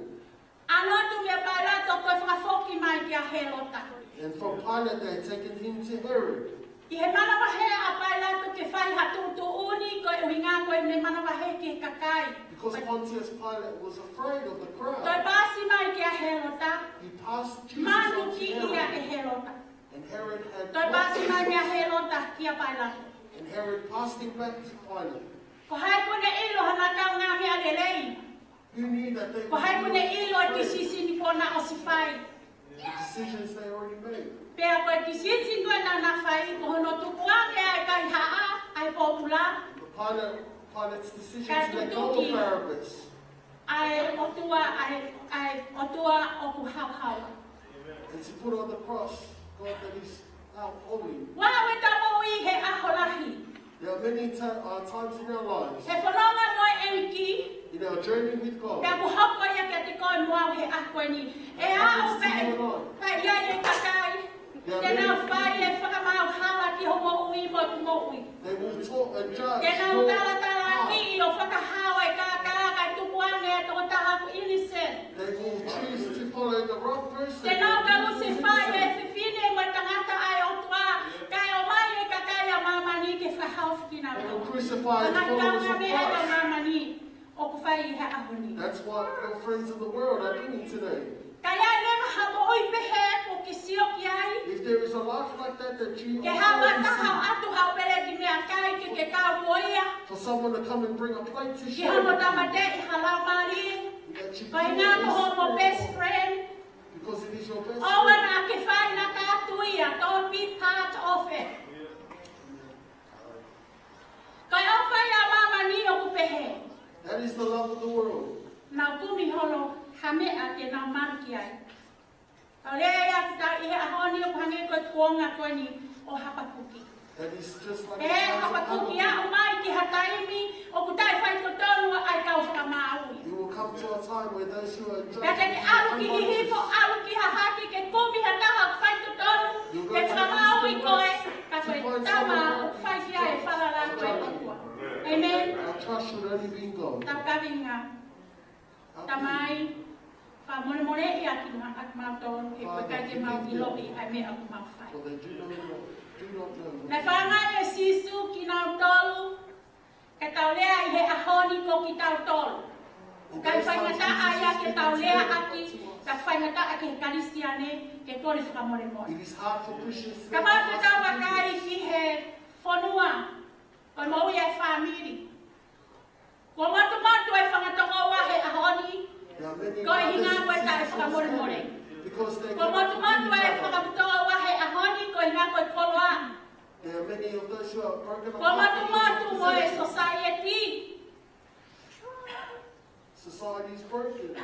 ʻAlu atu kia Pailato ko e fakafoki mai kia Hēlota. And from Pilate, they had taken him to Herod. ʻI he manavahē ʻa Pailato ke fai ha tuʻutuʻuni ko e ʻuhinga ko e meʻa manavahē ki he kakai. Because Pontius Pilate was afraid of the crowd. Toe pasi mai kia Hēlota. He passed Jesus on to Herod. Manuki ia ʻe Hēlota. And Herod had mocked Jesus. Toe pasi mai kia Hēlota kia Pailato. And Herod passed him back to Pilate. Ko hai kuo ne ʻilo hano kaungāmeʻa lelei? Who knew that they were doing it? Ko hai kuo ne ʻilo e decision kuo na ʻosi fai? The decisions they already made. Pea ko e decision ko ē naʻa na fai, ko hono tukuange ʻa e kaihaʻa, ʻa e pōpula. But Pilate, Pilate's decision to let go of Barabbas. Kae tutuki ʻa e ʻOtua, ʻa e, ʻa e ʻOtua ʻoku haohaoa. And to put on the cross, God that is our holy. Ua ue tau moʻui he ʻaho lahi. There are many ti-, uh, times in our lives, He fononga mo e ʻEiki. In our journey with God, Pea ʻoku hoko ia kiate koe mo au he ʻaho ko eni. ʻE aʻu pē, pē ia e kakai. Te nau fai e fakamaau hala ki ho moʻui mo ʻeku moʻui. They will talk and judge your heart. Te nau talatalaaki ʻo fakahao e kākā kae tukuange e tokotaha ʻoku innocent. They will choose to follow the wrong person. Te nau kalusefai e fefine mo e tangata ʻa e ʻOtua, kae ʻomai e kakai ʻa māmani ke fakahaofi kinautolu. They will crucify the followers of Christ. Ko e ngaahi kaungāmeʻa ʻa māmani ʻoku fai ʻi he ʻaho ni. That's what your friends in the world are doing today. Ka ʻi ai leva ha moʻui pehē ʻoku ke sio ki ai. If there is a life like that that you are seeing, Ke haʻu ha taha ʻo ʻatu ha peleti meʻakai ke ke kau mo ia. For someone to come and bring a plate to share with you, Ki hono tāmateʻi ha laumālie. That you do this for, Ko e ngaahi homo best friend. Because it is your best friend. ʻOua naʻa ke fai naʻa ka atu ia, don't be part of it. Ko e ʻofa ia ʻa māmani ʻoku pehē. That is the love of the world. Nau kumi holo ha meʻa ke nau malu ki ai. Tau lea ia ki ta ʻi he ʻaho ni ʻoku hangē ko e kuonga ko eni ʻo Hapakuki. That is just like the times of Habakkuk. Pea Hapakuki aʻu mai ki ha taimi ʻoku taʻefaitotonu ʻa e kau fakamāuʻi. You will come to a time where those who are judged will come to this. Pea te ke ʻalu ki hihifo, ʻalu ki hahake ke kumi ha taha ʻoku faitotonu ke fakamāuʻi koe, ka ko e tama ʻoku fai ki ai e falala ko e ʻOtua. Amen. Our trust should only be in God. Tau kaveinga. Tamai, fakamolemoleʻi ʻa kimautolu, he ʻoku ʻikai ke mau ʻiloʻi ʻa e meʻa ʻoku mau fai. Naʻe fakaangaʻi ʻe Sīsū kinautolu, ke tau lea ʻi he ʻaho ni ko kitautolu. ʻIkai faingataʻa ia ke tau lea ʻaki, ka faingataʻa ki he Kalisitiane ke kole fakamolemole. Kapau te tau vakai ki he fonua, ko e moʻui ʻa e fāmili. Kuo motumotu e fanga tokoua he ʻaho ni, ko e ʻuhinga ko e taʻefakamolemole. Kuo motumotu e fanga tokoua he ʻaho ni, ko e ʻuhinga ko e koloa. Kuo motumotu mo e society. Ka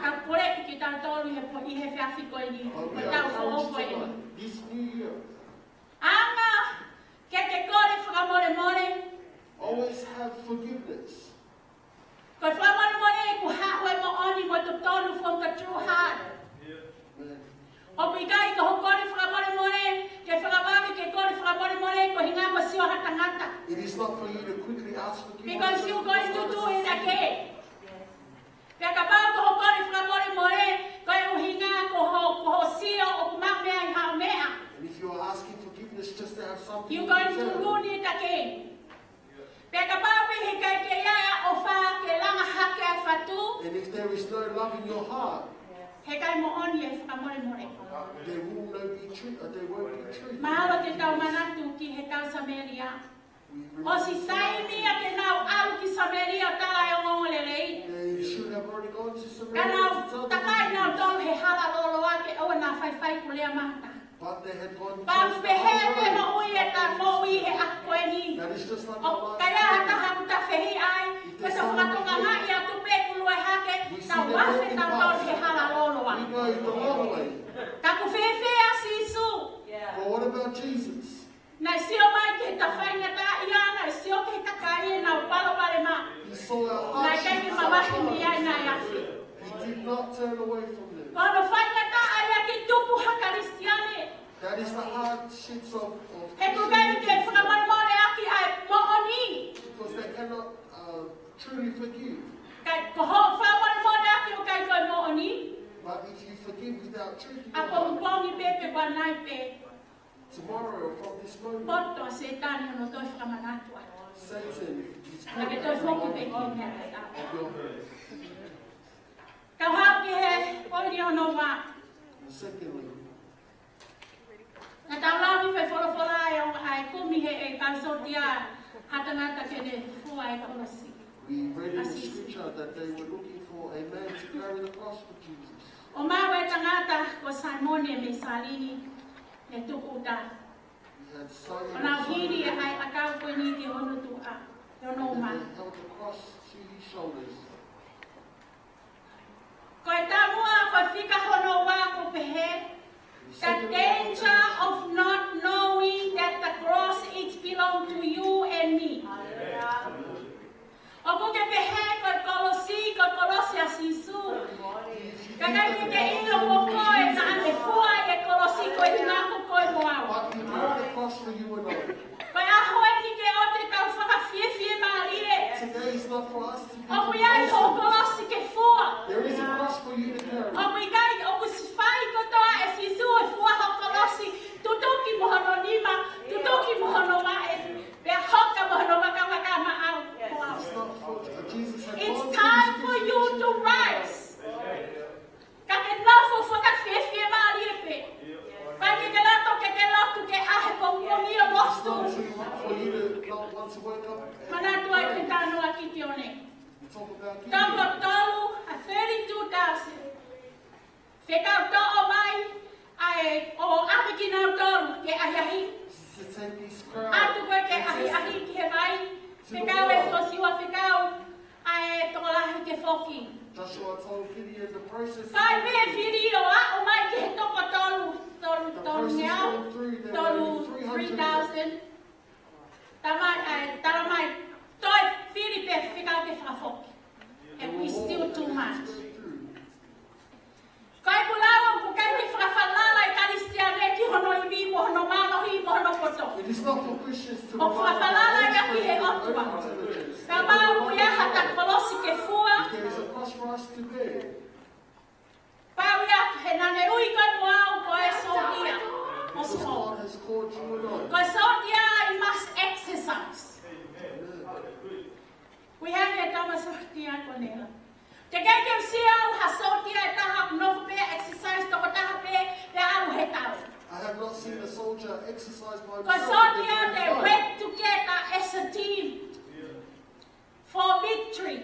ʻoku ou kole kitautolu he po-, ʻi he efiafi ko eni, ko e taʻu foʻou ko eni. ʻAnga ke ke kole fakamolemole. Ko e fakamolemole ʻoku haʻu e moʻoni mo e totonu from the true heart. ʻOku ʻikai ko hoʻo kole fakamolemole, ke fakapapau ke kole fakamolemole, ko e ʻuhinga ko e sio ha tangata. Because you're going to do it again. Pea kapau ko hoʻo kole fakamolemole, ko e ʻuhinga ko hoʻo, ko hoʻo sio ʻoku maʻu meʻa ʻi haʻo meʻa. You're going to ruin it again. Pea kapau pē he ʻikai ke ʻi ai ʻa e ʻofa ke langa hake ʻa e fatu, And if there is no love in your heart, he ʻikai moʻoni e fakamolemole. There will no be truth. Uh, there won't be truth. Mahalo te tau manatu ki he kau Samēlia. ʻOsi taimi ia ke nau ʻalu ki Samēlia ʻo tala e ongoongolelei. They should have already gone to Samaria. Ka nau takai nautolu he hala lōloa ke ʻoua naʻa faifai ko e lea mahata. But they had gone Pea pehē pē moʻui ʻeta moʻui he ʻaho ko eni. That is just like ʻOku our life. ʻIkai ha taha ʻoku ta fehiʻa ai, ko ʻeta fakatokangaʻi atu pē ʻoku lue hake, tau afe tautolu he hala lōloa. We go the long way. Ka ʻoku fēfē ʻa Sīsū? But what about Jesus? Naʻe sio mai ki heʻeta faingataʻaʻia, naʻe sio ki heʻeta kai ʻenau palopalema. He saw our hardships, our troubles. Naʻe ʻikai ke mavahe mei ai naʻe afe. He did not turn away from them. Ko hono faingataʻaʻia ke tupu ha Kalisitiane. That is the hardships of, of He ʻoku ʻikai ke fakamolemoleʻaki ʻa e moʻoni. Because they cannot uh, truly forgive. Ka ko hoʻo fakamolemoleʻaki ʻoku ʻikai ko e moʻoni. But if you forgive without truth, you ʻApongipongi pē pe ʻoua nai pē. Tomorrow, from this moment, Poto ʻa Sētane hono toe fakamanatu atu. Satan is Naʻa ke toe foki pē ki he meʻa tatau. of your hurt. Kau haʻu ki he poini hono ua. And secondly, Naʻa tau lau ʻi he folofola ʻa e kumi he ʻe kau sōtia ha tangata ke ne fua e kolosi. We read in the scripture that they were looking for a man to carry the cross for Jesus. ʻO maʻu e tangata ko Saimone mei Sairini ne tukuta. He had Simon ʻO nau hili e ʻakau ko eni ki hono tuʻa, ki hono uma. They held the cross to his shoulders. Ko e taumuʻa ko e fika hono ua ʻoku pehē, the danger of not knowing that the cross it belong to you and me. ʻOku ke pehē ko e kolosi, ko e kolosi ʻa Sīsū. Ka ʻikai ke ke ʻilo ko koe naʻa ne fua e kolosi ko e hinako ko e moau. But he bore the cross for you and I. Ko e ʻaho eni ke ʻoua te tau fakafiefie mālie. Today is not for us to be ʻOku ʻi ai hoʻo kolosi ke fua. There is a cross for you to carry. ʻOku ʻikai, ʻoku ʻosi fai kotoa ʻe Sīsū e fua hoʻo kolosi. Tutuki mo hono nima, tutuki mo hono vaʻe. Pea hoka mo hono vakavaka maʻau. It's not for Jesus had It's gone time to for his you to crucifixion. rise. Ka ke nofo fakafiefie mālie pē. Ka ke ke loto ke ke lotu ke ʻahe pongipongi ʻo lotu. It's not too hot for you to not want to wake up. Manatu ai ki he talanoa ʻa Kitione. We talk about Toko Gideon. Tolu, a thirty-two thousand. Fekau toʻo mai, ʻa e ʻo ʻave kinautolu ke ʻahiʻahi. To take these crowd ʻAtu koe ke ʻahiʻahi ki he vai. Fekau ʻe Sosiua fekau ʻa e tokolahi ke foki. Joshua told Gideon the process. Fai pē fili ʻo aʻu mai ki he toko tolu, tolu, The tolu process ngeau, went through, there were tolu, only three hundred three thousand. Tala mai, ʻa e, tala mai, toe fili pē fekau ke fakafoki. It was still too much. Ko e kulau ʻoku ʻikai ke fakafalala e Kalisitiane ki hono ivi mo hono mālohi mo hono poto. It is not for Christians to ʻOku fakafalala ia ki he ʻOtua. Kapau ʻoku ʻi ai ha kolosi ke fua, If there is a cross for us to bear, pau ia he naʻa ne ui koe mo au ko e sōtia. because God has called you and I. Ko e sōtia, you must exercise. Ko e hā e tama sōtia ko ena? Teʻeki ke u sio au ha sōtia ʻe taha ʻoku nofo pē exercise toko taha pē, pea ʻalu he tau. I have not seen a soldier exercise by Ko e himself. sōtia, they work together as a team for victory.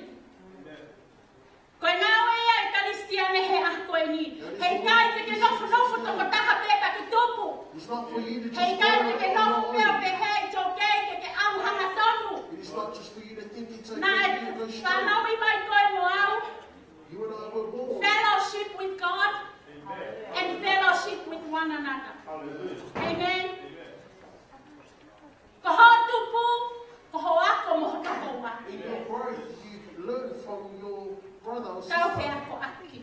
Ko e ngāue ia ʻa e Kalisitiane he ʻaho ko eni. Heʻikai te ke nofonofo toko taha pē ka ke tupu. It's not for you to just Heʻikai te ke nofo pē ʻo go. pehē it's okay ke ke ʻalu hangatonu. It's not just for you to think it's okay Naʻe to go straight. fanauʻi mai koe mo au. You and I were born. Fellowship with God and fellowship with one another. Amen. Ko hoʻo tupu, ko hoʻo ako mo ho tokoua. In your growth, you learn from your brother or Tau sister. feakoʻaki.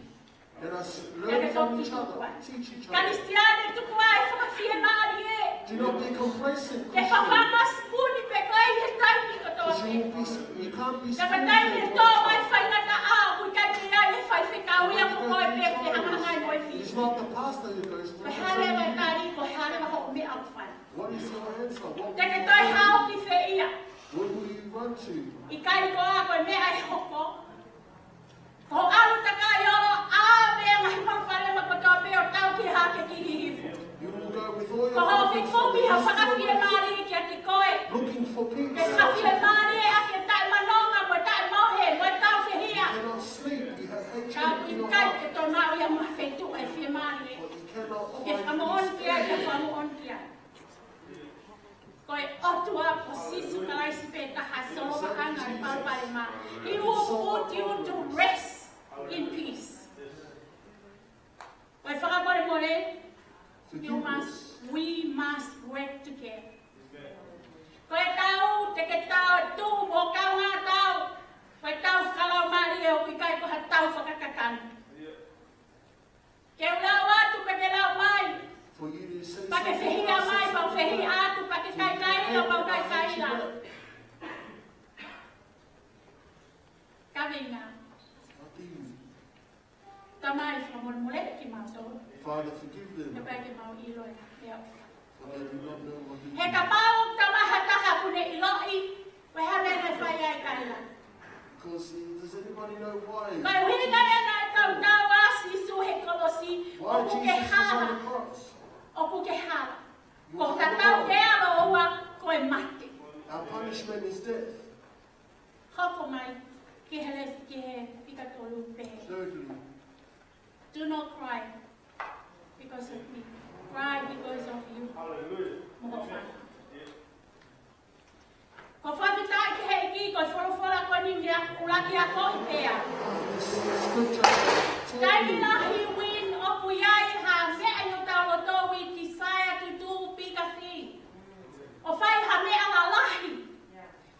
Let us learn from each other, teach each other. Kalisitiane, tuku ā e fakafiemālie. Do not be complacent, Ke Christian, fafanga sipuni pē koe ʻi he taimi kotoa because pē. you will be, you can't be Ka ka taimi e spoon-fed. tō mai faingataʻa ʻoku ʻikai ke ʻi ai e faifekau ia ko koe pē ke hangangai mo e fili. It's not the pastor who goes for Ko e hā leva e it. tali, ko e hā leva hoʻo meʻa ʻoku fai. What is your answer? What Te ke toe hao ki fē ia. Where will you run to? ʻIkai ko e hā ko e meʻa ʻe hoko. Ko e ʻalu takai ʻo ʻave ʻa e ngaahi palopalema kotoa pē ʻo tau ki hake ki Hihifo. You will go with all your Ko hoʻo problems fekumi from ha the fakafiemālie kiate koe. Looking for peace. Ke fakafiemālie ʻaki e taʻemalonga mo e taʻemauheʻi mo e taufehia. You cannot sleep. You have hatred Ka in your ʻikai heart. Ke tau maʻu ia mo ha feituʻu ʻe fiemālie. But you cannot Ke find fakamoʻoni peace. Ki ai, ke fakamoʻoni ki ai. Ko e ʻOtua ko Sīsū Kalaisi pē taha ʻe solovaʻanga e palopalema. He will put you to rest in peace. Ko e fakamolemole, you must, we must work together. Ko e tau, te ke tau, tuʻu mo kaungā tau. Ko e tau fakalaumālie ʻoku ʻikai ko ha tau fakakakano. Ke u lau atu, pea ke lau mai. For you to say Pea ke something fehiʻa else, mai, say pea u something fehiʻa else. atu, pea ke kaikaila, pea u kaikaila. Kaveinga. Nothing. Tamai, fakamolemole kimautolu. Father, forgive them. Kae ʻikai ke mau ʻilo e meʻa. For they do not know what they He do. kapau ʻoku ʻi ai ha taha ʻoku ne ʻiloʻi, ko e hā e meʻa naʻe fai ai ʻa Kaila. Because does anybody know why? Ko e ʻuhinga ia naʻe tautau ai ʻa Sīsū he kolosi, Why ʻoku ke Jesus was on hala, the cross? ʻoku ke hala. You Ko were tatau on the pē cross. ʻa e ʻoua ko e mate. Our punishment is death. Hoko mai ki he lesi ki he fika tolu pē. Thirdly, Do not cry because of me. Cry because of you. Hallelujah. Mo hoʻo fānau. Ko e fakafetaʻi ki he ʻEiki, ko e folofola ko eni meʻa ʻuluaki ʻa koe pea. this scripture told Taimi you lahi ʻoku ʻi ai ha meʻa ʻi hotau loto, we desire to do bigger thing. ʻO fai ha meʻa lalahi.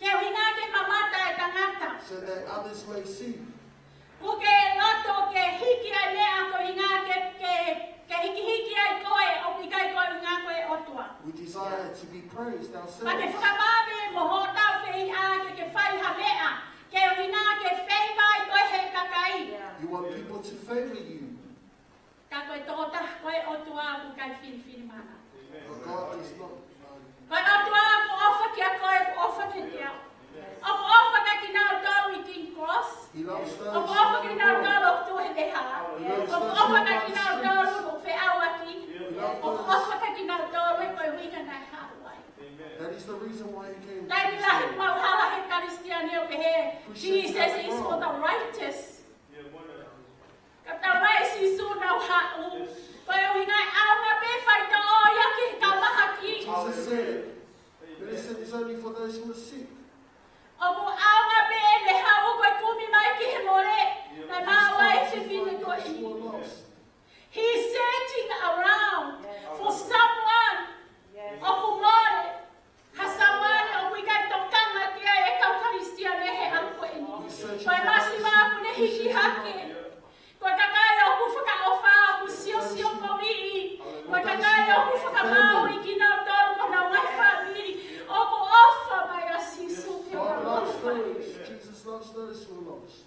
Ke ʻuhinga ke mamata e tangata. so that others may see. ʻOku ke loto ke hiki ai meʻa ko e ʻuhinga ke, ke, ke hikihiki ai koe, ʻoku ʻikai ko e ʻuhinga ko e ʻOtua. We desire to be praised Ka ke ourselves. fakavave mo hotau fehiʻa ke ke fai ha meʻa, ke ʻuhinga ke feiva ai koe he kakai. You want people to favor you. Ka ko e tokotaha ko e ʻOtua ʻoku ʻikai filifilimana. But God does not. Um, Ko e ʻOtua ʻoku ʻofa kia koe, ʻoku ʻofa kia au. ʻOku ʻofa kia kinautolu ʻi King Cross. he loves those ʻOku who ʻofa are kia in kinautolu ʻoku tuʻu he veʻe hala. ʻOku ʻofa kia kinautolu ʻoku feʻauaki. ʻOku ʻofa kia kinautolu ʻe ko e ʻuhinga naʻe haʻu ai. That is the reason why he came. Taimi lahi ʻoku mau hala he Kalisitiane ʻo pehē, Jesus is for the righteous. Ka tau mai Sīsū naʻa nau haʻu. Ko e ʻuhinga ʻe ʻaonga pē faitoʻo ia ki he kau mahaki. Jesus said, medicine is only for those who are sick. ʻOku ʻaonga pē ʻene haʻu ko e kumi mai ki he mole. Naʻe maʻu ai e fefine ko Those who eni. are lost. He's searching around for someone ʻoku mole. Ha someone ʻoku ʻikai tokanga ki ai e kau Kalisitiane he ʻaho ko eni. Ko e masiva ʻoku ne hiki hake. Ko e kakai ʻoku fakaʻofa, ʻoku siosio koviʻi. Ko e kakai ʻoku fakamaau ʻi kinautolu mo honau ngaahi fāmili. ʻOku ʻofa mai ʻa Sīsū ki God honau loves fāmili. those. Jesus loves those who are lost.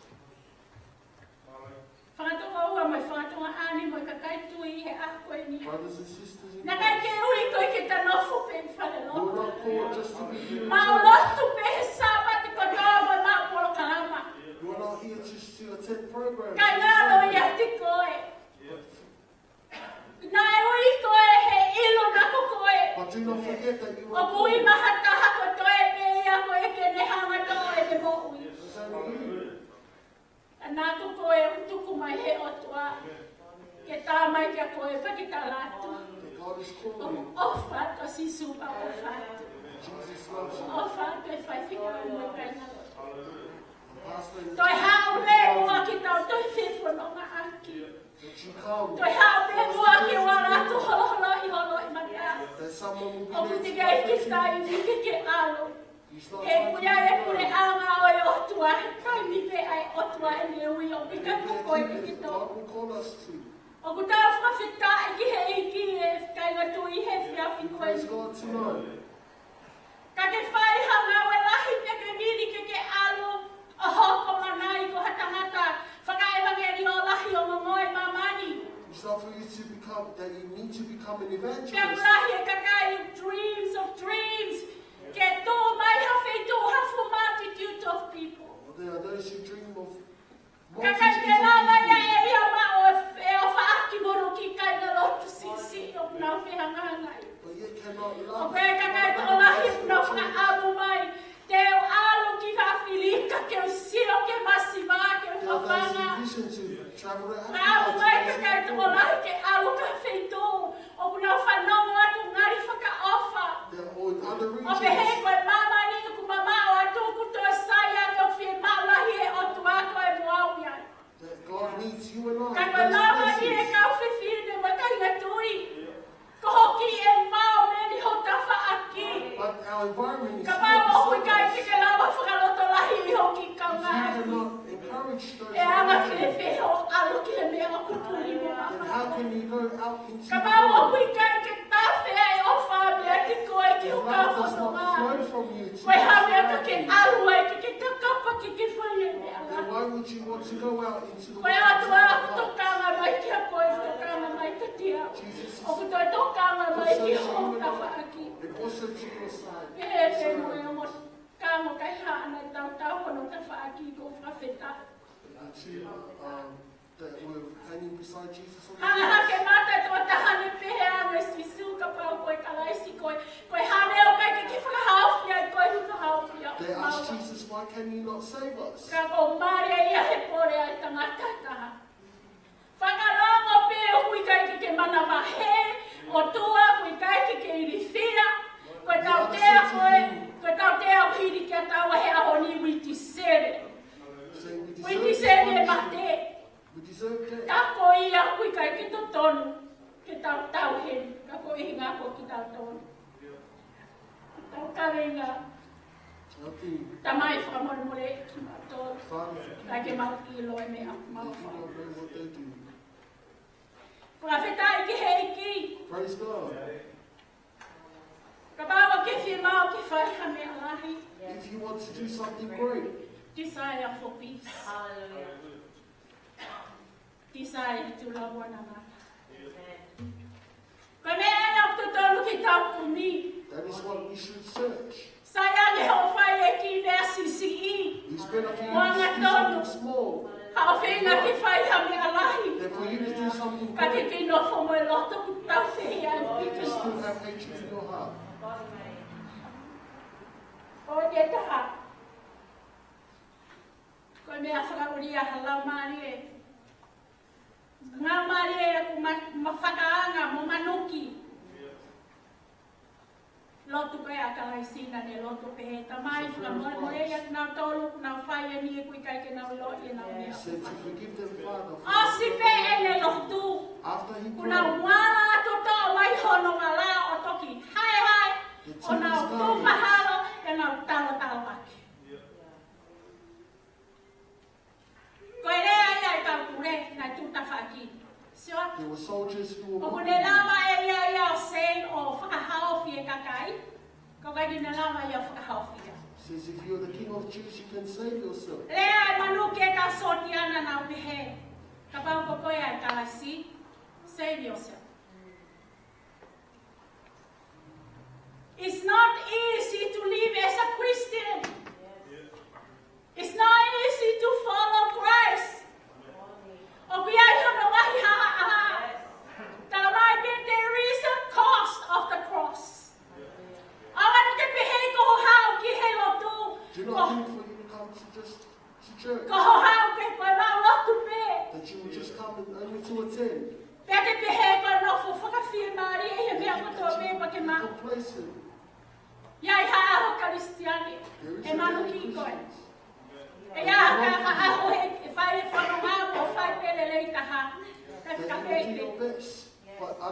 Fanga tokoua mo e fanga tokoua ni mo e kakai tui he ʻaho ko eni. Brothers and sisters in Naʻe ʻikai ke Christ, ui koe ke ta nofo pē ʻi fale you are lotu. not called just to be here in Mau church. Lotu pē he Sāpate kotoa mo mau polokalama. You are not here just to attend programs. Ka ngalo ia ki koe. Naʻe ui koe he ʻilo naʻa ko koe. But do not forget that you ʻOku ui are mai ha taha ko e toe pē ia ko e ke ne hanga toʻo ʻene moʻui. called. Ka naʻa ko koe ʻoku tuku mai he ʻOtua ke tā mai kia koe pea ke tala atu. God is ʻOku calling. ʻofa atu ʻa Sīsū pea ʻofa atu. Jesus loves you. ʻOfa atu e faifekau mo e kāinga. Pastor, Toe haʻu pē muʻa ke tau toe fefonongaʻaki. would you come? Toe haʻu pē muʻa ke u ala atu holoholo ʻi holo ʻi mata. That someone will be ʻOku there teʻeki to ai ke comfort you. taimi ke ke ʻalu. He's not He trying to kuia e be pule rude. ʻaonga ʻo e ʻOtua, he taimi pē ʻa e ʻOtua ʻene ui ʻoku ʻikai ko koe ke ke tō. God will call us to. ʻOku tau fakafetaʻi ki he ʻEiki e kāinga tui he efiafi We ko praise eni. God tonight. Ka ke fai ha ngāue lahi pea ke vili ke ke ʻalu ʻo hoko mai ko ha tangata fakaʻevangeliō lahi ʻo ongoongo ʻi māmani. It's not for you to become, that you need to become an Pea evangelist. lahi e kakai dreams of dreams. Ke tō mai ha feituʻu, ha There are those who dream of multi-, kakai ke lava ia ʻe ia maʻu e ʻofa ʻaki mono ki he kāingalotu siʻisiʻi ʻoku nau fehangahangai. But yet cannot love. ʻOku ʻi ai e kakai tokolahi ʻoku nau fakaʻamu mai, te u ʻalu ki fafili ka ke u sio ki he masiva ke u fafanga. There are those who vision to travel to Africa. Fakaʻamu mai e kakai tokolahi ke ʻalu ki ha feituʻu ʻoku nau fanongo atu ngali fakaʻofa. They're all in other regions. ʻO pehē ko e māmani ʻoku mamaʻo atu ʻoku toe sai ange ʻo fiemaʻu lahi ʻe he ʻOtua koe mo au ia. That God needs you and I in those places. Ka ko e māmani ʻe kau fefine mo e kāinga tui. Ko hoʻo kiʻi ʻe mao meni ho tafaʻaki. But our environment is so. Kapau ʻoku ʻikai te ke lava fakalotolahiʻi ho kiʻi kaungāʻapi. If you cannot encourage those around you, ʻe anga fēfē hoʻo ʻalu ki he meʻa ʻoku puli mo mamaʻo? And how can you go out into the world? Kapau ʻoku ʻikai ke tafe ʻa e ʻofa meiate koe ki ho kau fononga, ko e hā e meʻa ka ke ʻalu ai ke ke kakapa ke ke fai e meʻa lahi? Then why would you want to go out into the world to make a difference? Ko e ʻOtua ʻoku tokanga mai kiate koe, tokanga mai kiate au. Jesus is concerned for you and I. ʻOku toe tokanga mai ki ho tafaʻaki. And also to your side. Pehē pē mo e ongo kau mo e kaihaʻa naʻe tautau hono tafaʻaki, ʻoku ou fakafetaʻi. The two, um, that were hanging beside Jesus on the cross. Hanga hake mata e tokotaha ni pehē ange kia Sīsū, kapau ko e Kalaisi koe, ko e hā e meʻa ʻoku ʻikai ke ke fakahaofi ai koe, fakahaofi au. They asked Jesus, "Why can you not save us?" Ka kuo mālie ia he pole ʻa e tangata taha. Fakalongo pē ʻoku ʻikai ke ke manavahē, ʻOtua ʻoku ʻikai ke ke ilifia, ko e tautea ko ē, ko e tautea ʻoku hili kiate au he ʻaho ni, we deserve it. Say, "We deserve it." We deserve e mate. We deserve death. Ka ko ia ʻoku ʻikai ke totonu ke tau tauhi, ka ko e ʻuhinga ko kitautolu. Tau kavenga. Healthy. Tamai, fakamolemole kimautolu. Father, forgive them. ʻIkai ke mau ʻilo e meʻa ʻoku mau fai. They do not know what they do. Fakafetaʻi ki he ʻEiki. Praise God. Kapau ʻoku ke fiemaʻu ke fai ha meʻa lahi. If you want to do something great. Desire for peace. Hallelujah. Desire to love one another. Ko e meʻa ia ʻoku totonu ke tau kumi. That is what we should search. Sai ange hoʻo fai e kiʻi meʻa siʻisiʻi. You spend a few minutes doing something small. Mo angatonu. Ka ʻoku feinga ke fai ha meʻa lahi. Then for you to do something great. Ka ke kei nofo mo e loto ʻoku tau fehiʻa ai. You can still have hatred in your heart. Ko e taha. Ko e meʻa fakaʻulia ha laumālie. Laumālie ʻoku ma-, ma-, fakaanga mo manuki. Lotu ko ē ʻa Kalaisi naʻa ne lotu pehē, Tamai, fakamolemole ʻiate kinautolu ʻoku nau fai e meʻa ʻoku ʻikai ke nau ʻiloʻi ʻenau meʻa. Said to forgive them, Father, for ʻOsi pē ʻene lotu. After he prayed, kuo nau vala atu ʻo toʻo mai hono vala ʻo toki haehae, the tears ʻo nau down. Tufa halo, ʻo nau talotaloaki. Ko e lea ia ʻa e kau pule naʻe tuʻu tafaʻaki. Sio. There were soldiers who were ʻOku ne lava ʻe ia ia ʻo save ʻo fakahaofi e kakai. Ka ʻoku ʻikai ke ne lava ia ʻo fakahaofi ia. Says, "If you're the king of Jews, you can save yourself." Lea e manuki e kau sōtia naʻa nau pehē, Kapau ko koe ʻa e Kalaisi, save yourself. It's not easy to live as a Christian. It's not easy to follow Christ. ʻOku ʻi ai hono ngaahi haʻahaʻa. Talamai pē there is a cost of the cross. ʻOua naʻa ke pehē ko hoʻo haʻu ki he lotu. Do not think for you to come to just to church. Ko hoʻo haʻu pē ko e lau lotu pē. That you will just come and only to attend. Pea ke pehē ko e nofo fakafiemālie he meʻa kotoa pē pea ke maʻu. Complacent. ʻI ai ha ʻaho Kalisitiane, ʻe manuki koe. ʻE ʻi ai ha ʻaho he, ʻe fai e fononga mo fai pē lelei taha. Ka ka pehē. They will do your best.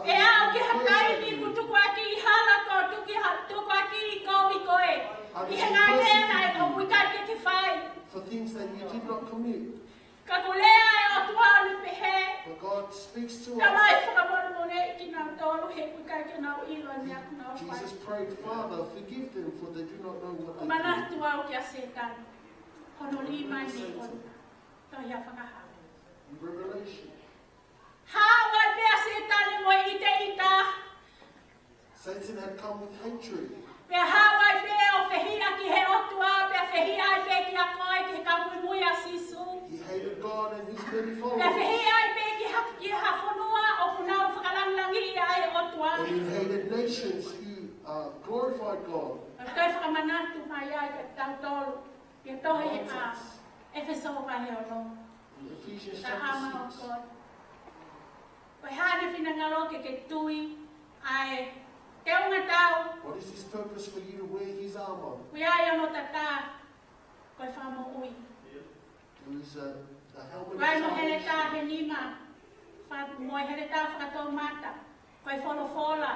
ʻE aʻu ki ha taimi kuo tukuakiʻi hala koe, tuku ha, tukuakiʻi kovi koe ʻi he ngaahi meʻa naʻe ʻoku ʻikai ke ke fai. For things that you did not commit. Ka ko e lea ʻa e ʻOtua ʻoku ne pehē. But God speaks to us. Tamai, fakamolemoleʻi kinautolu he ʻoku ʻikai ke nau ʻilo e meʻa ʻoku nau fai. Jesus prayed, "Father, forgive them, for they do not know what they do." ʻOku manatu au kia Sētane. Hono lima ni ʻo Tohi ʻa Fakahā. In Revelation. Haʻu ai pē ʻa Sētane mo e ʻiteʻita. Satan had come with hatred. Pea haʻu ai pē ʻo fehiʻa ki he ʻOtua, pea fehiʻa ai pē kia koe, ki he kau Pea fehiʻa ai pē ki ha, ki ha fonua ʻoku nau fakalangilangiʻi ʻa e ʻOtua. And he hated nations who uh, glorified God. Pea toe fakamanatu mai ai kiate kitautolu ʻi he tohi ʻa ʻEfesō vahe ono. In Ephesians chapter six. Ko e hā ʻene finangalo ke ke tui ʻa e teunga tau? What is his purpose for you to wear his armor? Ko ia ʻi hono tatā, ko e fakamoʻui. There is a, a helmet of salvation. Ko e mo e heletā he nima, fa-, mo e heletā fakatoumata, ko e folofola.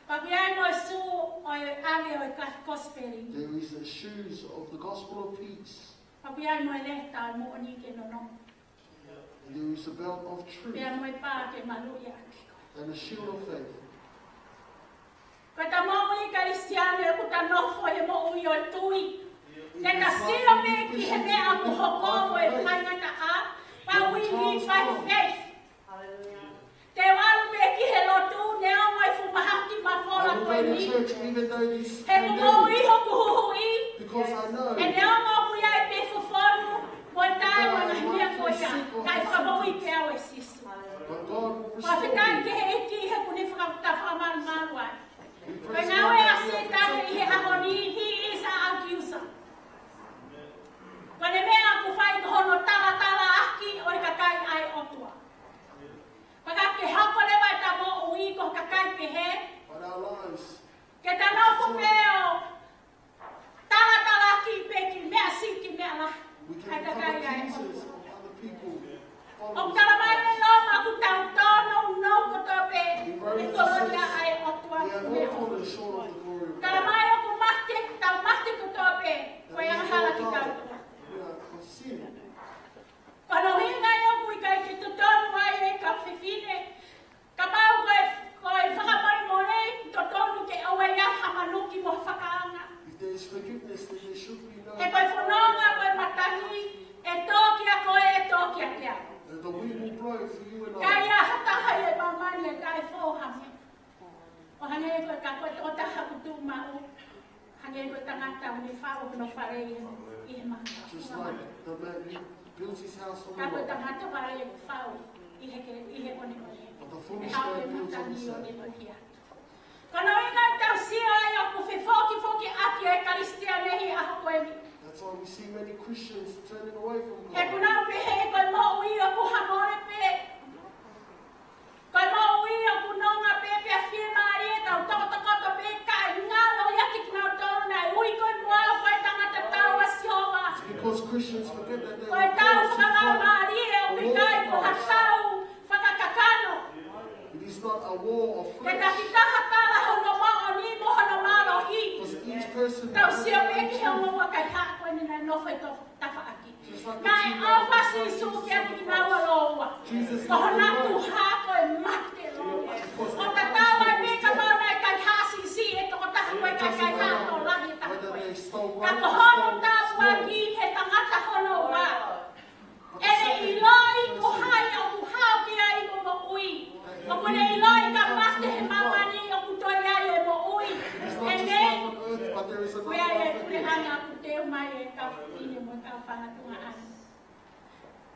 Pea ko ia mo e sū ʻo e ʻave ʻo e ka-, kosipeli. There is a shoes of the gospel of peace. Pea ko ia mo e leta ʻo e moʻoni ke nonofo. And there is a belt of truth. Pea mo e pā ke maluʻi ʻaki koe. And a shield of faith. Ko ʻeta moʻui Kalisitiane ʻoku ta nofo he moʻui ʻo e tui. Te ta sio pē ki he meʻa ʻoku hoko mo e faingataʻa, but we live by faith. Te u ʻalu pē ki he lotu, neongo e fuʻu mahaki mafola ko eni. I will go to church even though this pandemic. He ʻoku moʻui hoku Huhuʻi. Because I know. He neongo ʻoku ʻi ai pē fofonu, mo e taʻe, mo e ngaahi meʻa ko ia, kae fakamoʻui pē au ʻe Sīsū. But God will restore me. Fakafetaʻi ki he ʻEiki he ʻoku ne faka-, ta fakamalumalu ai. We praise God for the protection. Ko e ngāue ʻa Sētane ʻi he ʻaho ni, he is our accuser. Ko ʻene meʻa ʻoku fai ko hono talatalaʻaki ʻo e kakai ʻa e ʻOtua. Pea ka ke hoko leva ʻeta moʻui ko e kakai pehē. But our lives. Ke ta nofo pē ʻo talatalaʻaki pē ki he meʻa siʻi ki he meʻa lahi. We can become accusers of other people. ʻOku talamai ʻe Loma ʻoku tau tōnounou kotoa pē ʻi he kolonia ʻa e ʻOtua. We are all fallen short of the glory of God. Talamai ʻoku mate, tau mate kotoa pē, ko e angahala kitautolu. We are of sin. Ko hono ʻuhinga ia ʻoku ʻikai ke totonu ai e kau fefine. Kapau ko e, ko e fakamolemole, totonu ke ʻoua ʻe ʻi ai ha manuki mo ha fakaanga. If there is forgiveness, then there should be no. He ko e fononga ko e matangi, ʻe tō kiate koe, ʻe tō kiate au. And the wind will blow for you and I. Ka ʻi ai ha taha ʻi māmani ʻe taʻefou ha meʻa. ʻO hangē ko e ka ko e tokotaha ʻoku tuʻu maʻu. Hangē ko e tangata ʻoku ne faʻu hono fale ʻi he, ʻi he mata. Just like the man who built his house on the rock. Ka ko e tangata fale ʻoku faʻu ʻi he ke, ʻi he ʻoneʻone. But the foolish man builds on the sand. ʻE haʻu e matangi ʻo ne puhia. Ko hono ʻuhinga ʻoku tau sio ai ʻoku fefokifoki ʻaki e Kalisitiane he ʻaho ko eni. That's why we see many Christians turning away from God. He ʻoku nau pehē ko e moʻui ʻoku ha mole pē. Ko e moʻui ʻoku nonga pē pea fiemālie, tau tokotokoto pē kae ngalo ia kiate kinautolu naʻe ui koe mo au ko e tangata tau ʻa Sihova. It's because Christians forget that they were called to Christ. Ko e tau fakalaumālie ʻoku ʻikai ko ha tau fakakakano. It is not a war of flesh. Ke takitaha tala hono moʻoni mo hono mālohi. Because each person. Tau sio pē ki he ongo ua kaihaʻa ko eni naʻe nofo ʻi he tafaʻaki. Naʻe ʻofa ʻa Sīsū kiate kinaua lōua. Ko hona tuha ko e mate lōua. ʻO tatau ai pē kapau naʻe kaihaʻa siʻisiʻi e tokotaha ko e kaihaʻa tokolahi e taha ko ē. Ka ko hono tāpuaki he tangata hono ua. ʻEne ʻiloʻi ko hai ʻoku hao ki ai mo moʻui. ʻOku ne ʻiloʻi ka mate he māmani ʻoku toe ʻi ai e moʻui. ʻEne. Ko ia e puleʻanga ʻoku teu mai e kau fefine mo e kau fanga tuongaʻane.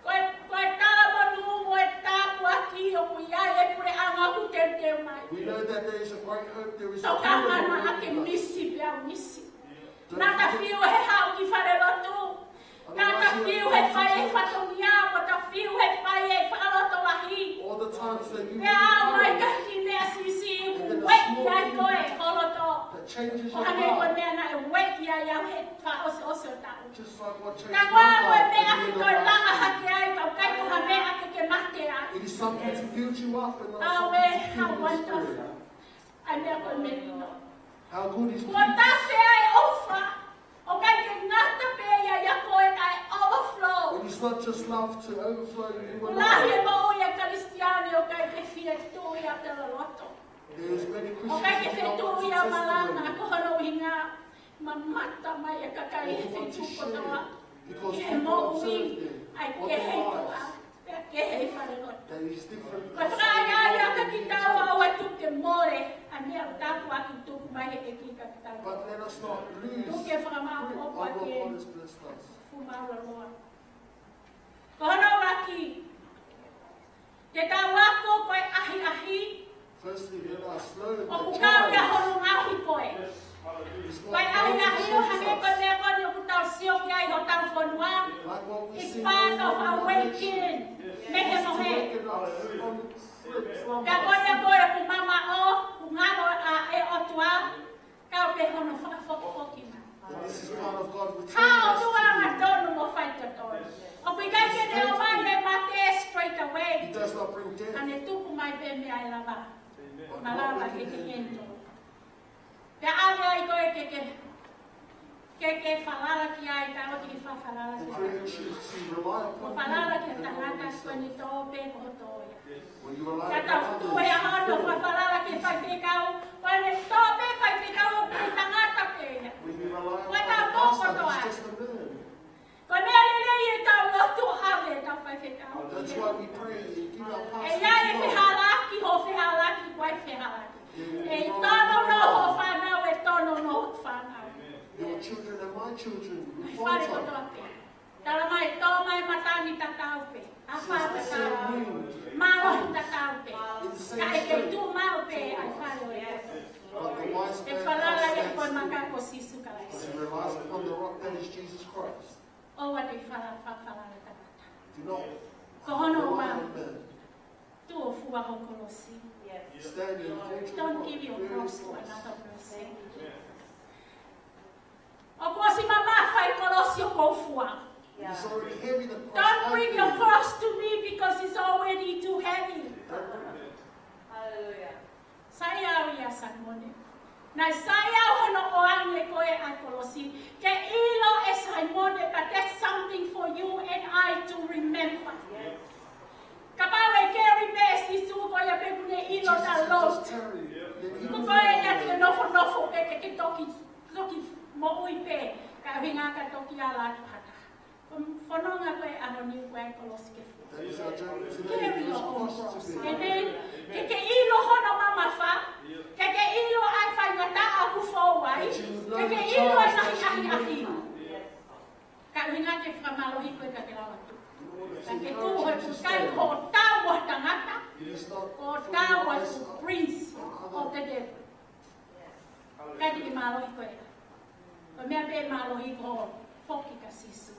Ko e, ko e talamonū mo e tāpuaki ʻoku ʻi ai e puleʻanga ʻoku teuteu mai. We know that there is a great hope, there is a kingdom. Tokanga naʻa ke misi pea misi. Naʻa ta fiu he haʻu ki falelotu. Naʻa ta fiu he fai e fatongia, mo ta fiu he fai e fakalotolahi. All the times that you. Pea ʻomai ha kiʻi meʻa siʻisiʻi ʻoku ueʻi ai koe ho loto. That changes your heart. ʻO hangē ko e meʻa naʻe ueʻi ai au he fakaʻosiʻosi ʻo e taʻu. Just like what changed my heart at the end of last year. Ka ko e meʻa ke toe langa hake ai, ka ʻoku ʻikai ko ha meʻa ke ke mate ai. It is something to build you up and not something to kill you in the spirit. Aue, how wonderful. ʻA e meʻa ko e melino. How good is peace. Kuo tafe ʻa e ʻofa, ʻoku ʻikai ke ngata pē ia ʻiate koe kae overflow. It is not just love to overflow you and I. Lahi e moʻui ʻa e Kalisitiane ʻoku ʻikai ke fie tuʻu ia pē loloto. There is many Christians who don't want to test the Lord. ʻOku ʻikai ke fie tuʻu ia malanga, ko hono ʻuhinga mamata mai e kakai he feituʻu kotoa. They want to share because people observe them, what they like. ʻI he moʻui ʻa e kehe ko ā. Pea kehe ʻi falelotu. That is different. Ko e fakaʻaiʻai ʻa kitaua ʻoua te ke mole ʻa e meʻa ʻoku tāpuaki tuku mai he ʻEiki kiate kitaua. But let us not lose grip on what God has blessed us. Tuku ke fakamāʻopoʻopo ʻaki e fuʻu mālōlō. Ko hono ʻuluaki, ke tau ako ko e ʻahiʻahi, Firstly, let us learn ʻoku the kau ki hono ngaohi koe. Yes, hallelujah. Ko e ʻahiʻahi ʻo hangē ko e meʻa ko eni ʻoku tau sio ki ai hotau fonua. Like what we see in our nation. It's part of awakening. Yes. Meʻa mohe. It's to wake it up from its slumber. Pea ko ia ko e ʻoku mamaʻo, ʻoku ngalo ʻa e ʻOtua, kau pē hono fakafokifoki mai. That this is part of God returning us to Him. Ka ʻoku ʻaonga tonu mo faitotonu. ʻOku ʻikai ke ne ʻomai e mate straight away. He does not bring death. Ka ne tuku mai pē meʻa ʻe lava. Amen. Malava ke ke handle. Pea ʻave ai koe ke ke, ke ke falala ki ai, ka ʻoku ke fa-, falala ki ai. It creates you to rely upon Him. Ko e falala ki he tangata ko eni tō pē ko hoto ia. When you rely upon others, Ka tau tuku e ʻaho ʻo fa-, falala ki he faifekau, ko ʻene tō pē faifekau ʻoku tangata pē ia. When you rely upon a pastor, he's just a man. Ko e meʻa lelei ʻetau lotu, ʻave ʻetau faifekau. That's why we pray and give our pastors love. ʻE ʻi ai e fehālaaki, hoʻo fehālaaki, ko e fehālaaki. ʻE tōnounou hoʻo fānau, ʻe tōnounou hoku fānau. Your children and my children will follow. Fale kotoa pē. Tala mai, tō mai matangi tatau pē. Afā tatau. Mālohi tatau pē. Ka ʻe kei tuʻu maʻu pē ʻa e fale ʻo e ʻOtua. But the wise man stands. ʻE falala ia ko e maka ko Sīsū Kalaisi. He relies upon the rock that is Jesus Christ. ʻOua te ke fala-, fa-, falala tangata. Do not rely on man. Ko hono ua, tuʻu ʻo fua ho kolosi. Stand and hold your cross. Don't give your cross to another person. ʻOku ʻosi mamafa e kolosi ʻoku ou fua. It's already heavy, the cross. Don't bring your cross to me because it's already too heavy. Hallelujah. Sai au ia Saimone. Naʻe sai au hono ʻoange ko ē ʻa e kolosi. Ke ʻilo ʻe Saimone, but that's something for you and I to remember. Yes. Kapau ʻe carry pē ʻe Sīsū ko ia pē ʻoku ne ʻilo the load. Ko koe ia ke nofonofo pē ke, ke toki, toki moʻui pē. Ka ʻuhinga ka toki ala atu ha taha. Ko e fononga ko ē ʻaho ni ko e kolosi ke fua. Carry your own cross. Amen. Ke ke ʻilo hono mamafa. Ke ke ʻilo ʻa e faingataʻa ʻoku fou ai. Ke ke ʻilo ʻa e ngaahi ʻahiʻahi. Ka ʻuhinga ke fakamālohi koe ka ke lava atu. Ka ke tuʻu he ʻoku ʻikai ko e tau ʻo e tangata. Ko e tau ʻo e principle of the devil. Ka ke mālohi koe. Ko e meʻa pē mālohi ko e foki kia Sīsū.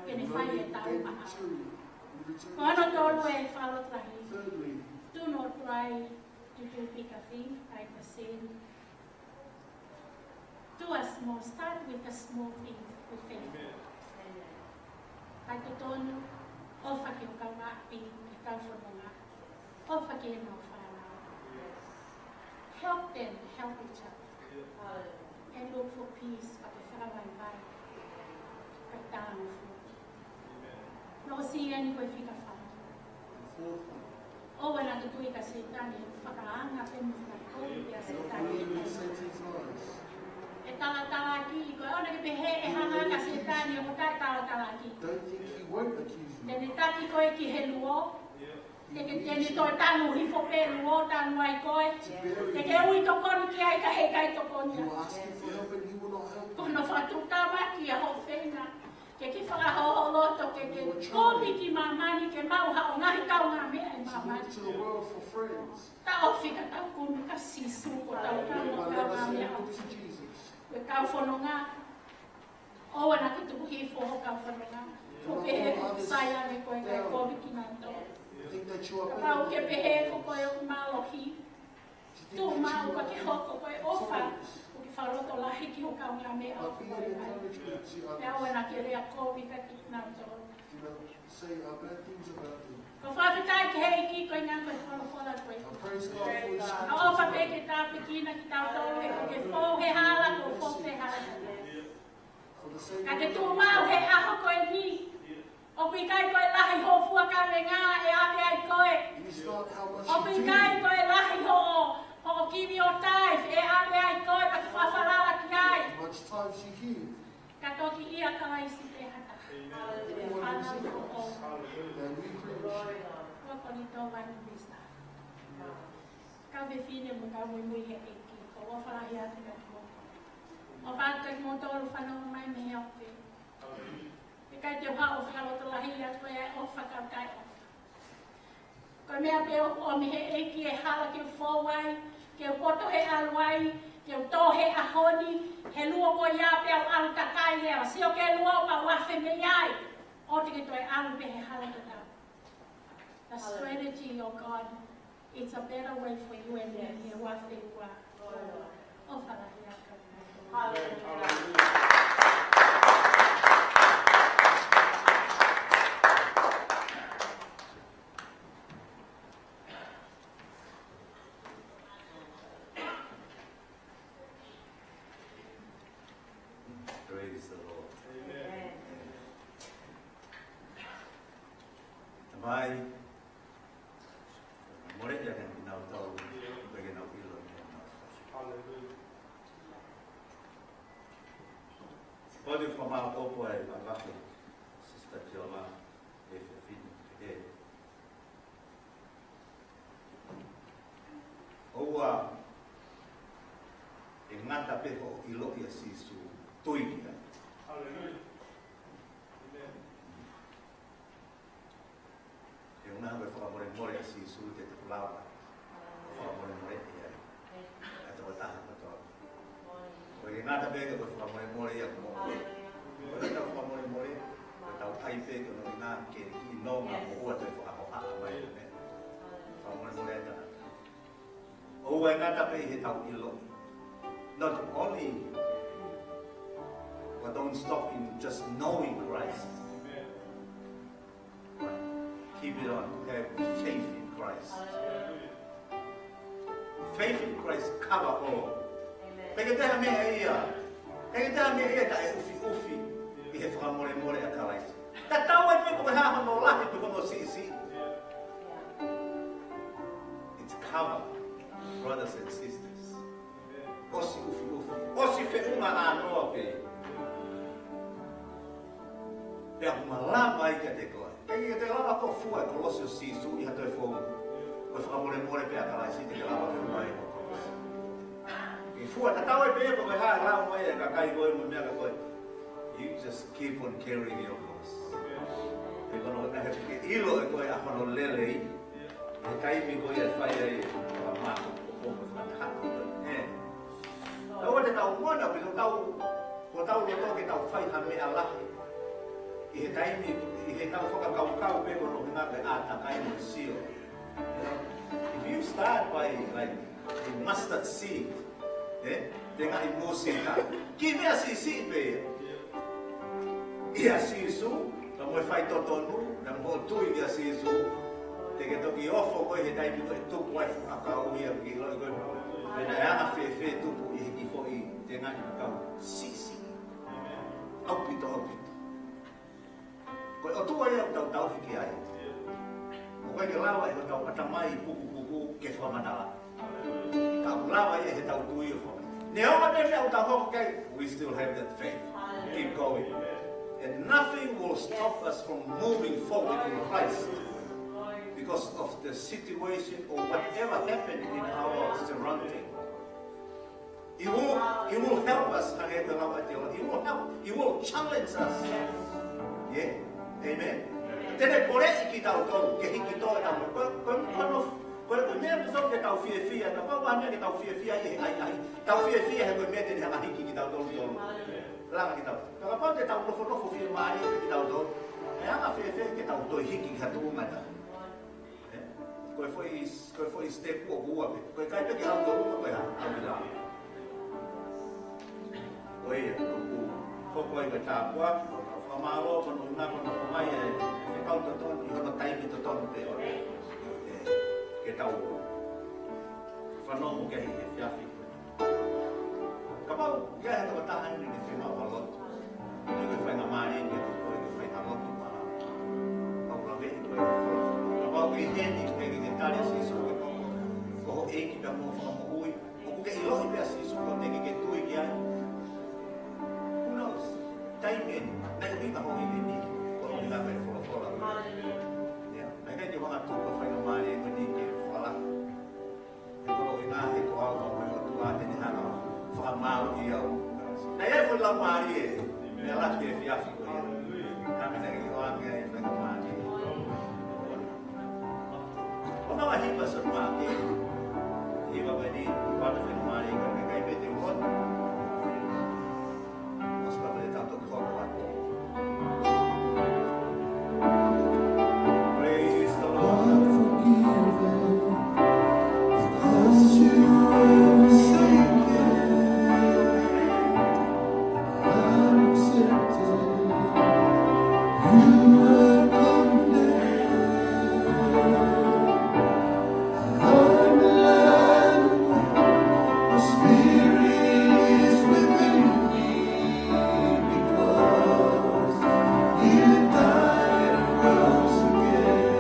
Ke ne fai e tau maʻa. Ko hono tolu e fakalotolahi. Do not try to do bigger thing, like the saying. Do a small, start with a small thing with faith. Amen. ʻAi totonu, ʻofa ki ho kaungāʻapi, ki he kau fononga. ʻOfa ki heʻenau fānau. Help them help each other. And look for peace, pea ke fakavaivai. Kae talangofua. Amen. Nō si eni ko e fika fā. Fourth one. ʻOua naʻa tuku ia kia Sētane, fakaanga pē mo fakakovi kia Sētane. Don't believe in Satan's lies. ʻE talatalaakiʻi koe, ʻoua naʻa ke pehē ʻe hanga kia Sētane ʻo taʻe talatalaakiʻi. Don't think he won't accuse you. Te ne taki koe ki he luo. Te ke, te ne toe tanu hifo pē luo, tanu ai koe. Te ke ui tokoni ki ai ka heʻikai tokoni. You will ask him for help and he will not help you. Ko hono fakatuʻutāmaki ʻa hoʻo feinga ke ke fakahoholoto, ke ke kumi ki māmani, ke maʻu haʻo ngaahi kaungāmeʻa ʻi māmani. To look to the world for friends. Taʻofi ka tau kumi kia Sīsū ko hotau kaungāmeʻa. But let us look to Jesus. Ko e kau fononga, ʻoua naʻa ke tuku hifo ho kau fononga. Ko e pehē ʻoku sai ange koe kae kovi kinautolu. Think that you are better than others. Kapau ʻoku ke pehē ko koe ʻoku mālohi, tuʻu maʻu pea ke hoko ko e ʻofa, ʻoku ke fakalotolahi ki ho kaungāmeʻa ʻoku ke ʻi ai. Pea ʻoua naʻa ke lea kovi kiate kinautolu. Do not say, uh, bad things about them. ʻOku ou fakafetaʻi ki he ʻEiki koeʻuhi ko e folofola ko ē. I praise God for his scriptures. ʻOfa pē ke tāpuekina kitautolu, he ʻoku ke fou he hala, ʻoku ou fou he hala. Ka ke tuʻu maʻu he ʻaho ko eni. ʻOku ʻikai ko e lahi hoʻo fua kavenga ʻe ʻave ai koe. It is not how much you do. ʻOku ʻikai ko e lahi hoʻo, hoʻo give your tithe ʻe ʻave ai koe, ka ke fakafalala ki ai. How much tithes you give. Ka toki ʻia Kalaisi pē ha taha. Amen. Ke fānau foʻou. Then we preach. Ua Kolinitō vahe ono veesi taha. Kau fefine mo e kau muimui he ʻEiki, ʻoku ou ʻofa lahi atu kiate kimoutolu. ʻOfa atu kiate kimoutolu fanongo mai mei he ʻapi. Amen. Ke ʻIkai te u haʻu ʻo fakalotolahi ʻa koe ʻo fakakaukau. Ko e meʻa pē ʻoku ʻomi he ʻEiki e hala ke u fou ai, ke u poto he ʻalu ai, ke u tō he ʻaho ni, he luo ko ia pea u ʻalu takai leva, sio ke luo pea u afe mei ai, ʻo te ke toe ʻalu pē he hala tatau. The strategy of God, it's a better way for you and me, he ua fe ua. ʻOfa lahi atu. Hallelujah. Praise the Lord. Amen. Tamai, mole ia ke nau tau, ke nau ʻilo, ke nau. Hallelujah. Poti fakamāʻopoʻopo ai, vavake, Sister Tiola, e fefine, e. ʻOua ʻe ngata pē hoʻo ʻiloʻi ʻa Sīsū, tui ki ai. Hallelujah. Amen. He ʻoku ʻi ai e fakamolemole ʻa Sīsū te tau lava ʻo fakamolemole ki ai. ʻA e tokotaha kotoa. ʻOku ʻikai ngata pē ke fakamolemole ia mo. ʻOku ʻikai ke fakamolemole, ko ʻetau ʻai pē ke ʻoua naʻa ke kiʻi nonga mo ʻoua toe fakahohaʻa mai, ē. Fakamolemole ʻa e tangata. ʻOua ʻe ngata pē ʻi heʻetau ʻilo. Not only, but don't stop in just knowing Christ. Keep it on. Have faith in Christ. Faith in Christ cover all. Pea ʻikai ke ʻi ai ha meʻa ia. ʻIkai ke ʻi ai ha meʻa ia taʻe ʻufiʻufi ʻi he fakamolemole ʻa Kalaisi. Tatau ai pē pe ko e hā hono lahi pe ko hono siʻisiʻi. It's cover, brothers and sisters. ʻOsi ʻufiʻufi. ʻOsi feʻunga ʻānoa pē. Pea ʻoku malava ai kiate koe. ʻIkai ke te lava ʻo fua e kolosi ʻo Sīsū ʻi ha toe founga. Ko e fakamolemole pē ʻa Kalaisi te ke lava ʻo fua ai hoʻo kolosi. ʻE fua tatau ai pē pe ko e hā e lau mai e kakai ko ē mo e meʻa ko ē. You just keep on carrying your cross. He ko hono ʻuhinga he ʻikai ke ʻilo ʻe koe ʻa hono lelei. He taimi ko ia ʻe fai ai e fakamāʻopoʻopo, fakataha. Ē. Tau ʻoua te tau moʻona pe ko ʻetau, ko ʻetau loto ke tau fai ha meʻa lahi. ʻI he taimi, ʻi heʻetau fakakaukau pē ko hono ʻuhinga pē ʻa e takai mo sio. You know, if you start by, like, a mustard seed, ē? Tengaʻi mūsita. Kiʻi meʻa siʻisiʻi pē ia. ʻIa Sīsū, ka mo e faitotonu, ka mo hoʻo tui kia Sīsū, te ke toki ofo koe he taimi ko ē ʻe tupu ai e fuʻu ʻakau ia ki loto koe. Pea naʻe anga fēfē tupu ʻi he kiʻi foʻi tengaʻi ʻakau siʻisiʻi. ʻAupito, ʻaupito. Ko e ʻOtua ia ʻoku tau tauhi ki ai. ʻOku ʻikai ke lava ʻe hotau ʻatamai pukupuku ke fakamatala. Ka ʻoku lava ia ʻe heʻetau tui ʻo faka-. Neongo pē meʻa ʻoku tau hoko ki ai, we still have that faith. Keep going. And nothing will stop us from moving forward in Christ because of the situation or whatever happened in our surrounding. He will, he will help us, hangē ko e lau ʻa e ʻOtua. He will help, he will challenge us. Yeah? Amen. Te ne poleʻi kitautolu ke hiki tō ʻetau moʻui. Ko, ko, ko, ko, ko e meʻa ʻoku totonu ke tau fiefia, kapau ko ha meʻa ke tau fiefia ʻi he ʻahiʻahi. Tau fiefia he ko e meʻa te ne hanga ʻo hiki kitautolu tonu. Langa kitautolu. Ka kapau te tau nofonofo fiemālie kitautolu, ʻe anga fēfē ke tau toe hiki ki ha tuʻunga ʻe taha. Ē? Ko e foʻi, ko e foʻi step ʻoku ua pē. Ko e ʻikai pē ke aʻu ki ʻolunga ko e hā, aʻu ki lalo. Ko ia, ʻoku hoko ai ko e tāpuaki, ko e fakamālō, ko hono ʻuhinga, ko hono ʻomai e fekau totonu, ʻi hono taimi totonu pē ʻo. Ē, ke tau fanongo ki he efiafi. Kapau ʻoku ʻi ai ha tokotaha ʻi heni ʻoku fiemaʻu ha lotu. ʻOku ʻikai ke faingamālie ke tau toe ke fai ha lotu maʻa. Kapau ʻoku laveʻi koe. Kapau ʻoku ʻi heni ʻoku ke tali ʻa Sīsū ke ko, ko ho ʻEiki pea mo ho Fakamoʻui. ʻOku ke ʻiloʻi pē ʻa Sīsū ko e ʻEiki ke tui ki ai. Who knows? Taimi eni, naʻe ʻuhinga hoʻo ʻi heni. Ko hono ʻuhinga pē folofola. Hallelujah. Yeah. Naʻe ʻikai ke u hanga ʻo tuku e faingamālie ko eni ke fala. He ko hono ʻuhinga he ko au ka ko e ʻOtua te ne hanga ʻo fakamāuʻi au. Naʻe ʻi ai e foʻi laumālie, Praise the Lord. I'm forgiven because you were forsaken. I'm accepted. You were condemned. I'm alive. The Spirit is within me because you died and rose again.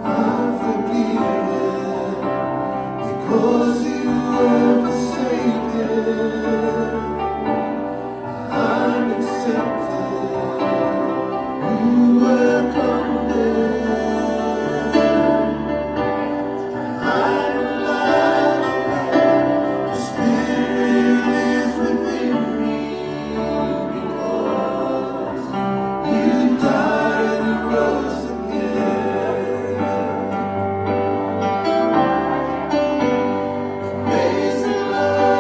I'm forgiven because you were forsaken. I'm accepted. You were condemned. I'm alive. The Spirit is within me because you died and rose again. Amazing love,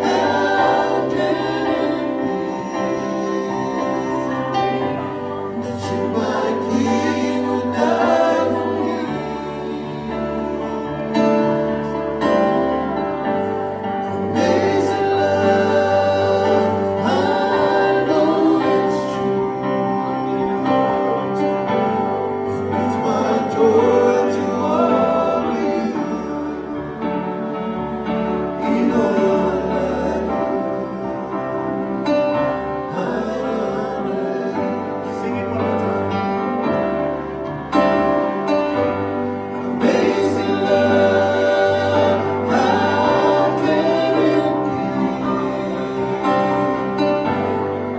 how can it be that you, my King, would die for me? Amazing love, I know it's true. It's my joy to honor you in all I do. Sing it one more time. Amazing love, how can it be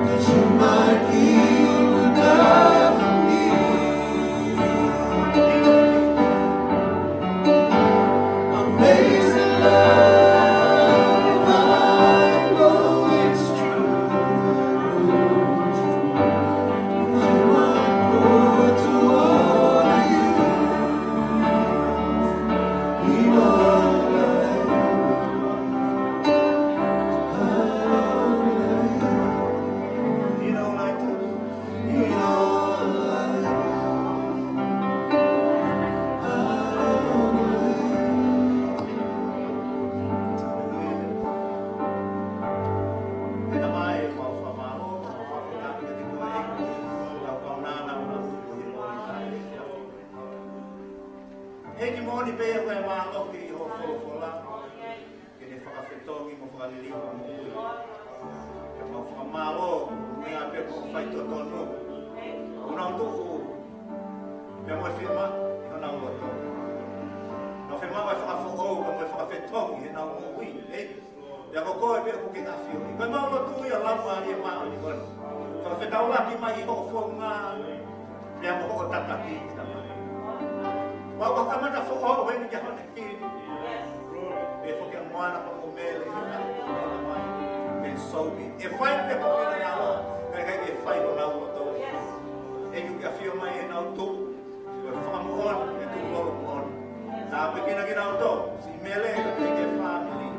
that you, my King, would die for me? Amazing love, I know it's true. You are good to all you. You are good. You know, like, you know, like, ʻEiki moʻoni pē ia ko e mālohi ʻi hoʻo folofola ke ne fakafetongi mo fakaliliu ʻa e moʻui. Pea mau fakamālō, meʻa pē ko e faitotonu. ʻOku nau tuʻu pea mo e fiemaʻu ʻi honau loto. Nau fiemaʻu e fakafoʻou pea mo e fakafetongi ʻenau moʻui, ʻEiki. Pea ko koe pē ʻoku ke ʻafioʻi. Ko ʻemau lotu ia, Laumālie Māʻoniʻoni, fakafetaulaki mai ʻi hoʻo founga pea mo hoʻo tataki, Tamai. Mau kamata foʻou heni kia Hone Kili. Pea foki ʻa Moana mo Mele, Tamai. Pea Soumi. ʻE fai pē ko e finangalo, kae ʻikai ke fai ko honau loto. ʻEiki, ʻoku ke ʻafio mai ʻi heʻenau tuʻu. Ko e fakamoʻoni, ʻe tuʻu lolomoʻoni. Tāpuekina kinautolu, siʻi Mele, kae pehē ki he fāmili.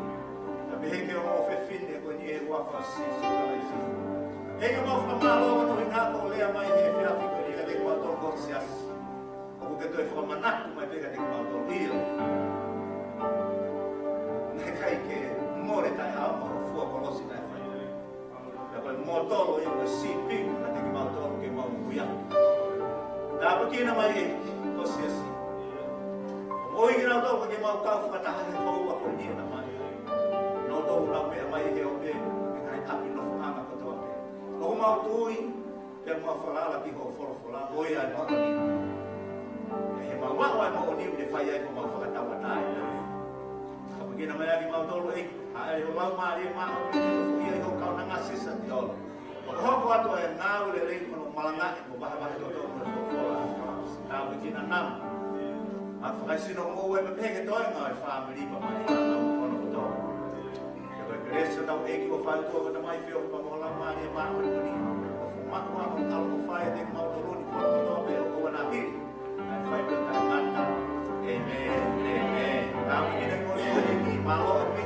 Kae pehē ki he ongo ʻofefine ko eni ʻi he huafa ʻo Sīsū Kalaisi. ʻEiki, mau fakamālō hono ʻuhinga ko hoʻo lea mai he efiafi ko eni kiate kimautolu ko e siasi. ʻOku ke toe fakamanatu mai pē kiate kimautolu ia. Naʻe ʻikai ke mole taʻeʻaonga hoʻo fua kolosi naʻe fai. Pea ko e mōtolo ia ko e sīpinga kiate kimautolu ke mau ui ia. Tāpuekina mai ʻEiki ho siasi. Moʻui kinautolu ke mau kau fakataha he houa ko eni, Tamai. Nautolu ʻoku nau meʻa mai he ope, ʻi he ngaahi ʻapi nofoʻanga kotoa pē. ʻOku mau tui, pea mau falala ki hoʻo folofola, ko ia ʻa e moʻoni. ʻI heʻemau maʻu ʻa e moʻoni, ʻe fai ai ko ʻemau fakatauʻatāina. Tāpuekina mai ʻa kimautolu, ʻEiki, ʻa e ʻo Laumālie Māʻoniʻoni, ʻoku ʻi ai hoʻo kaunanga sisa ni olo. ʻO hoko atu ʻa e ngāue lelei ko hono malangaʻi mo vahevahe totonu ʻo e folofola. Tāpuekina namu. ʻA e fakaesino mo e pehē ki he toenga ʻo e fāmili pea mo e fānau kotoa. Pea ko e kelesi ʻo hotau ʻEiki, ʻoku fai tuʻa ʻo Tamai, pea ʻoku pamo lama ia māʻoniʻoni. Maʻu ʻa e ʻaloʻofa ʻa e ʻOtua ʻi he moʻui kotoa pē ʻoku ʻaneafi. ʻA e fai pē ʻo taʻengata. ʻĒmeni, ʻēmeni. Tau ki he moʻoni ʻEiki, mālō ʻEiki.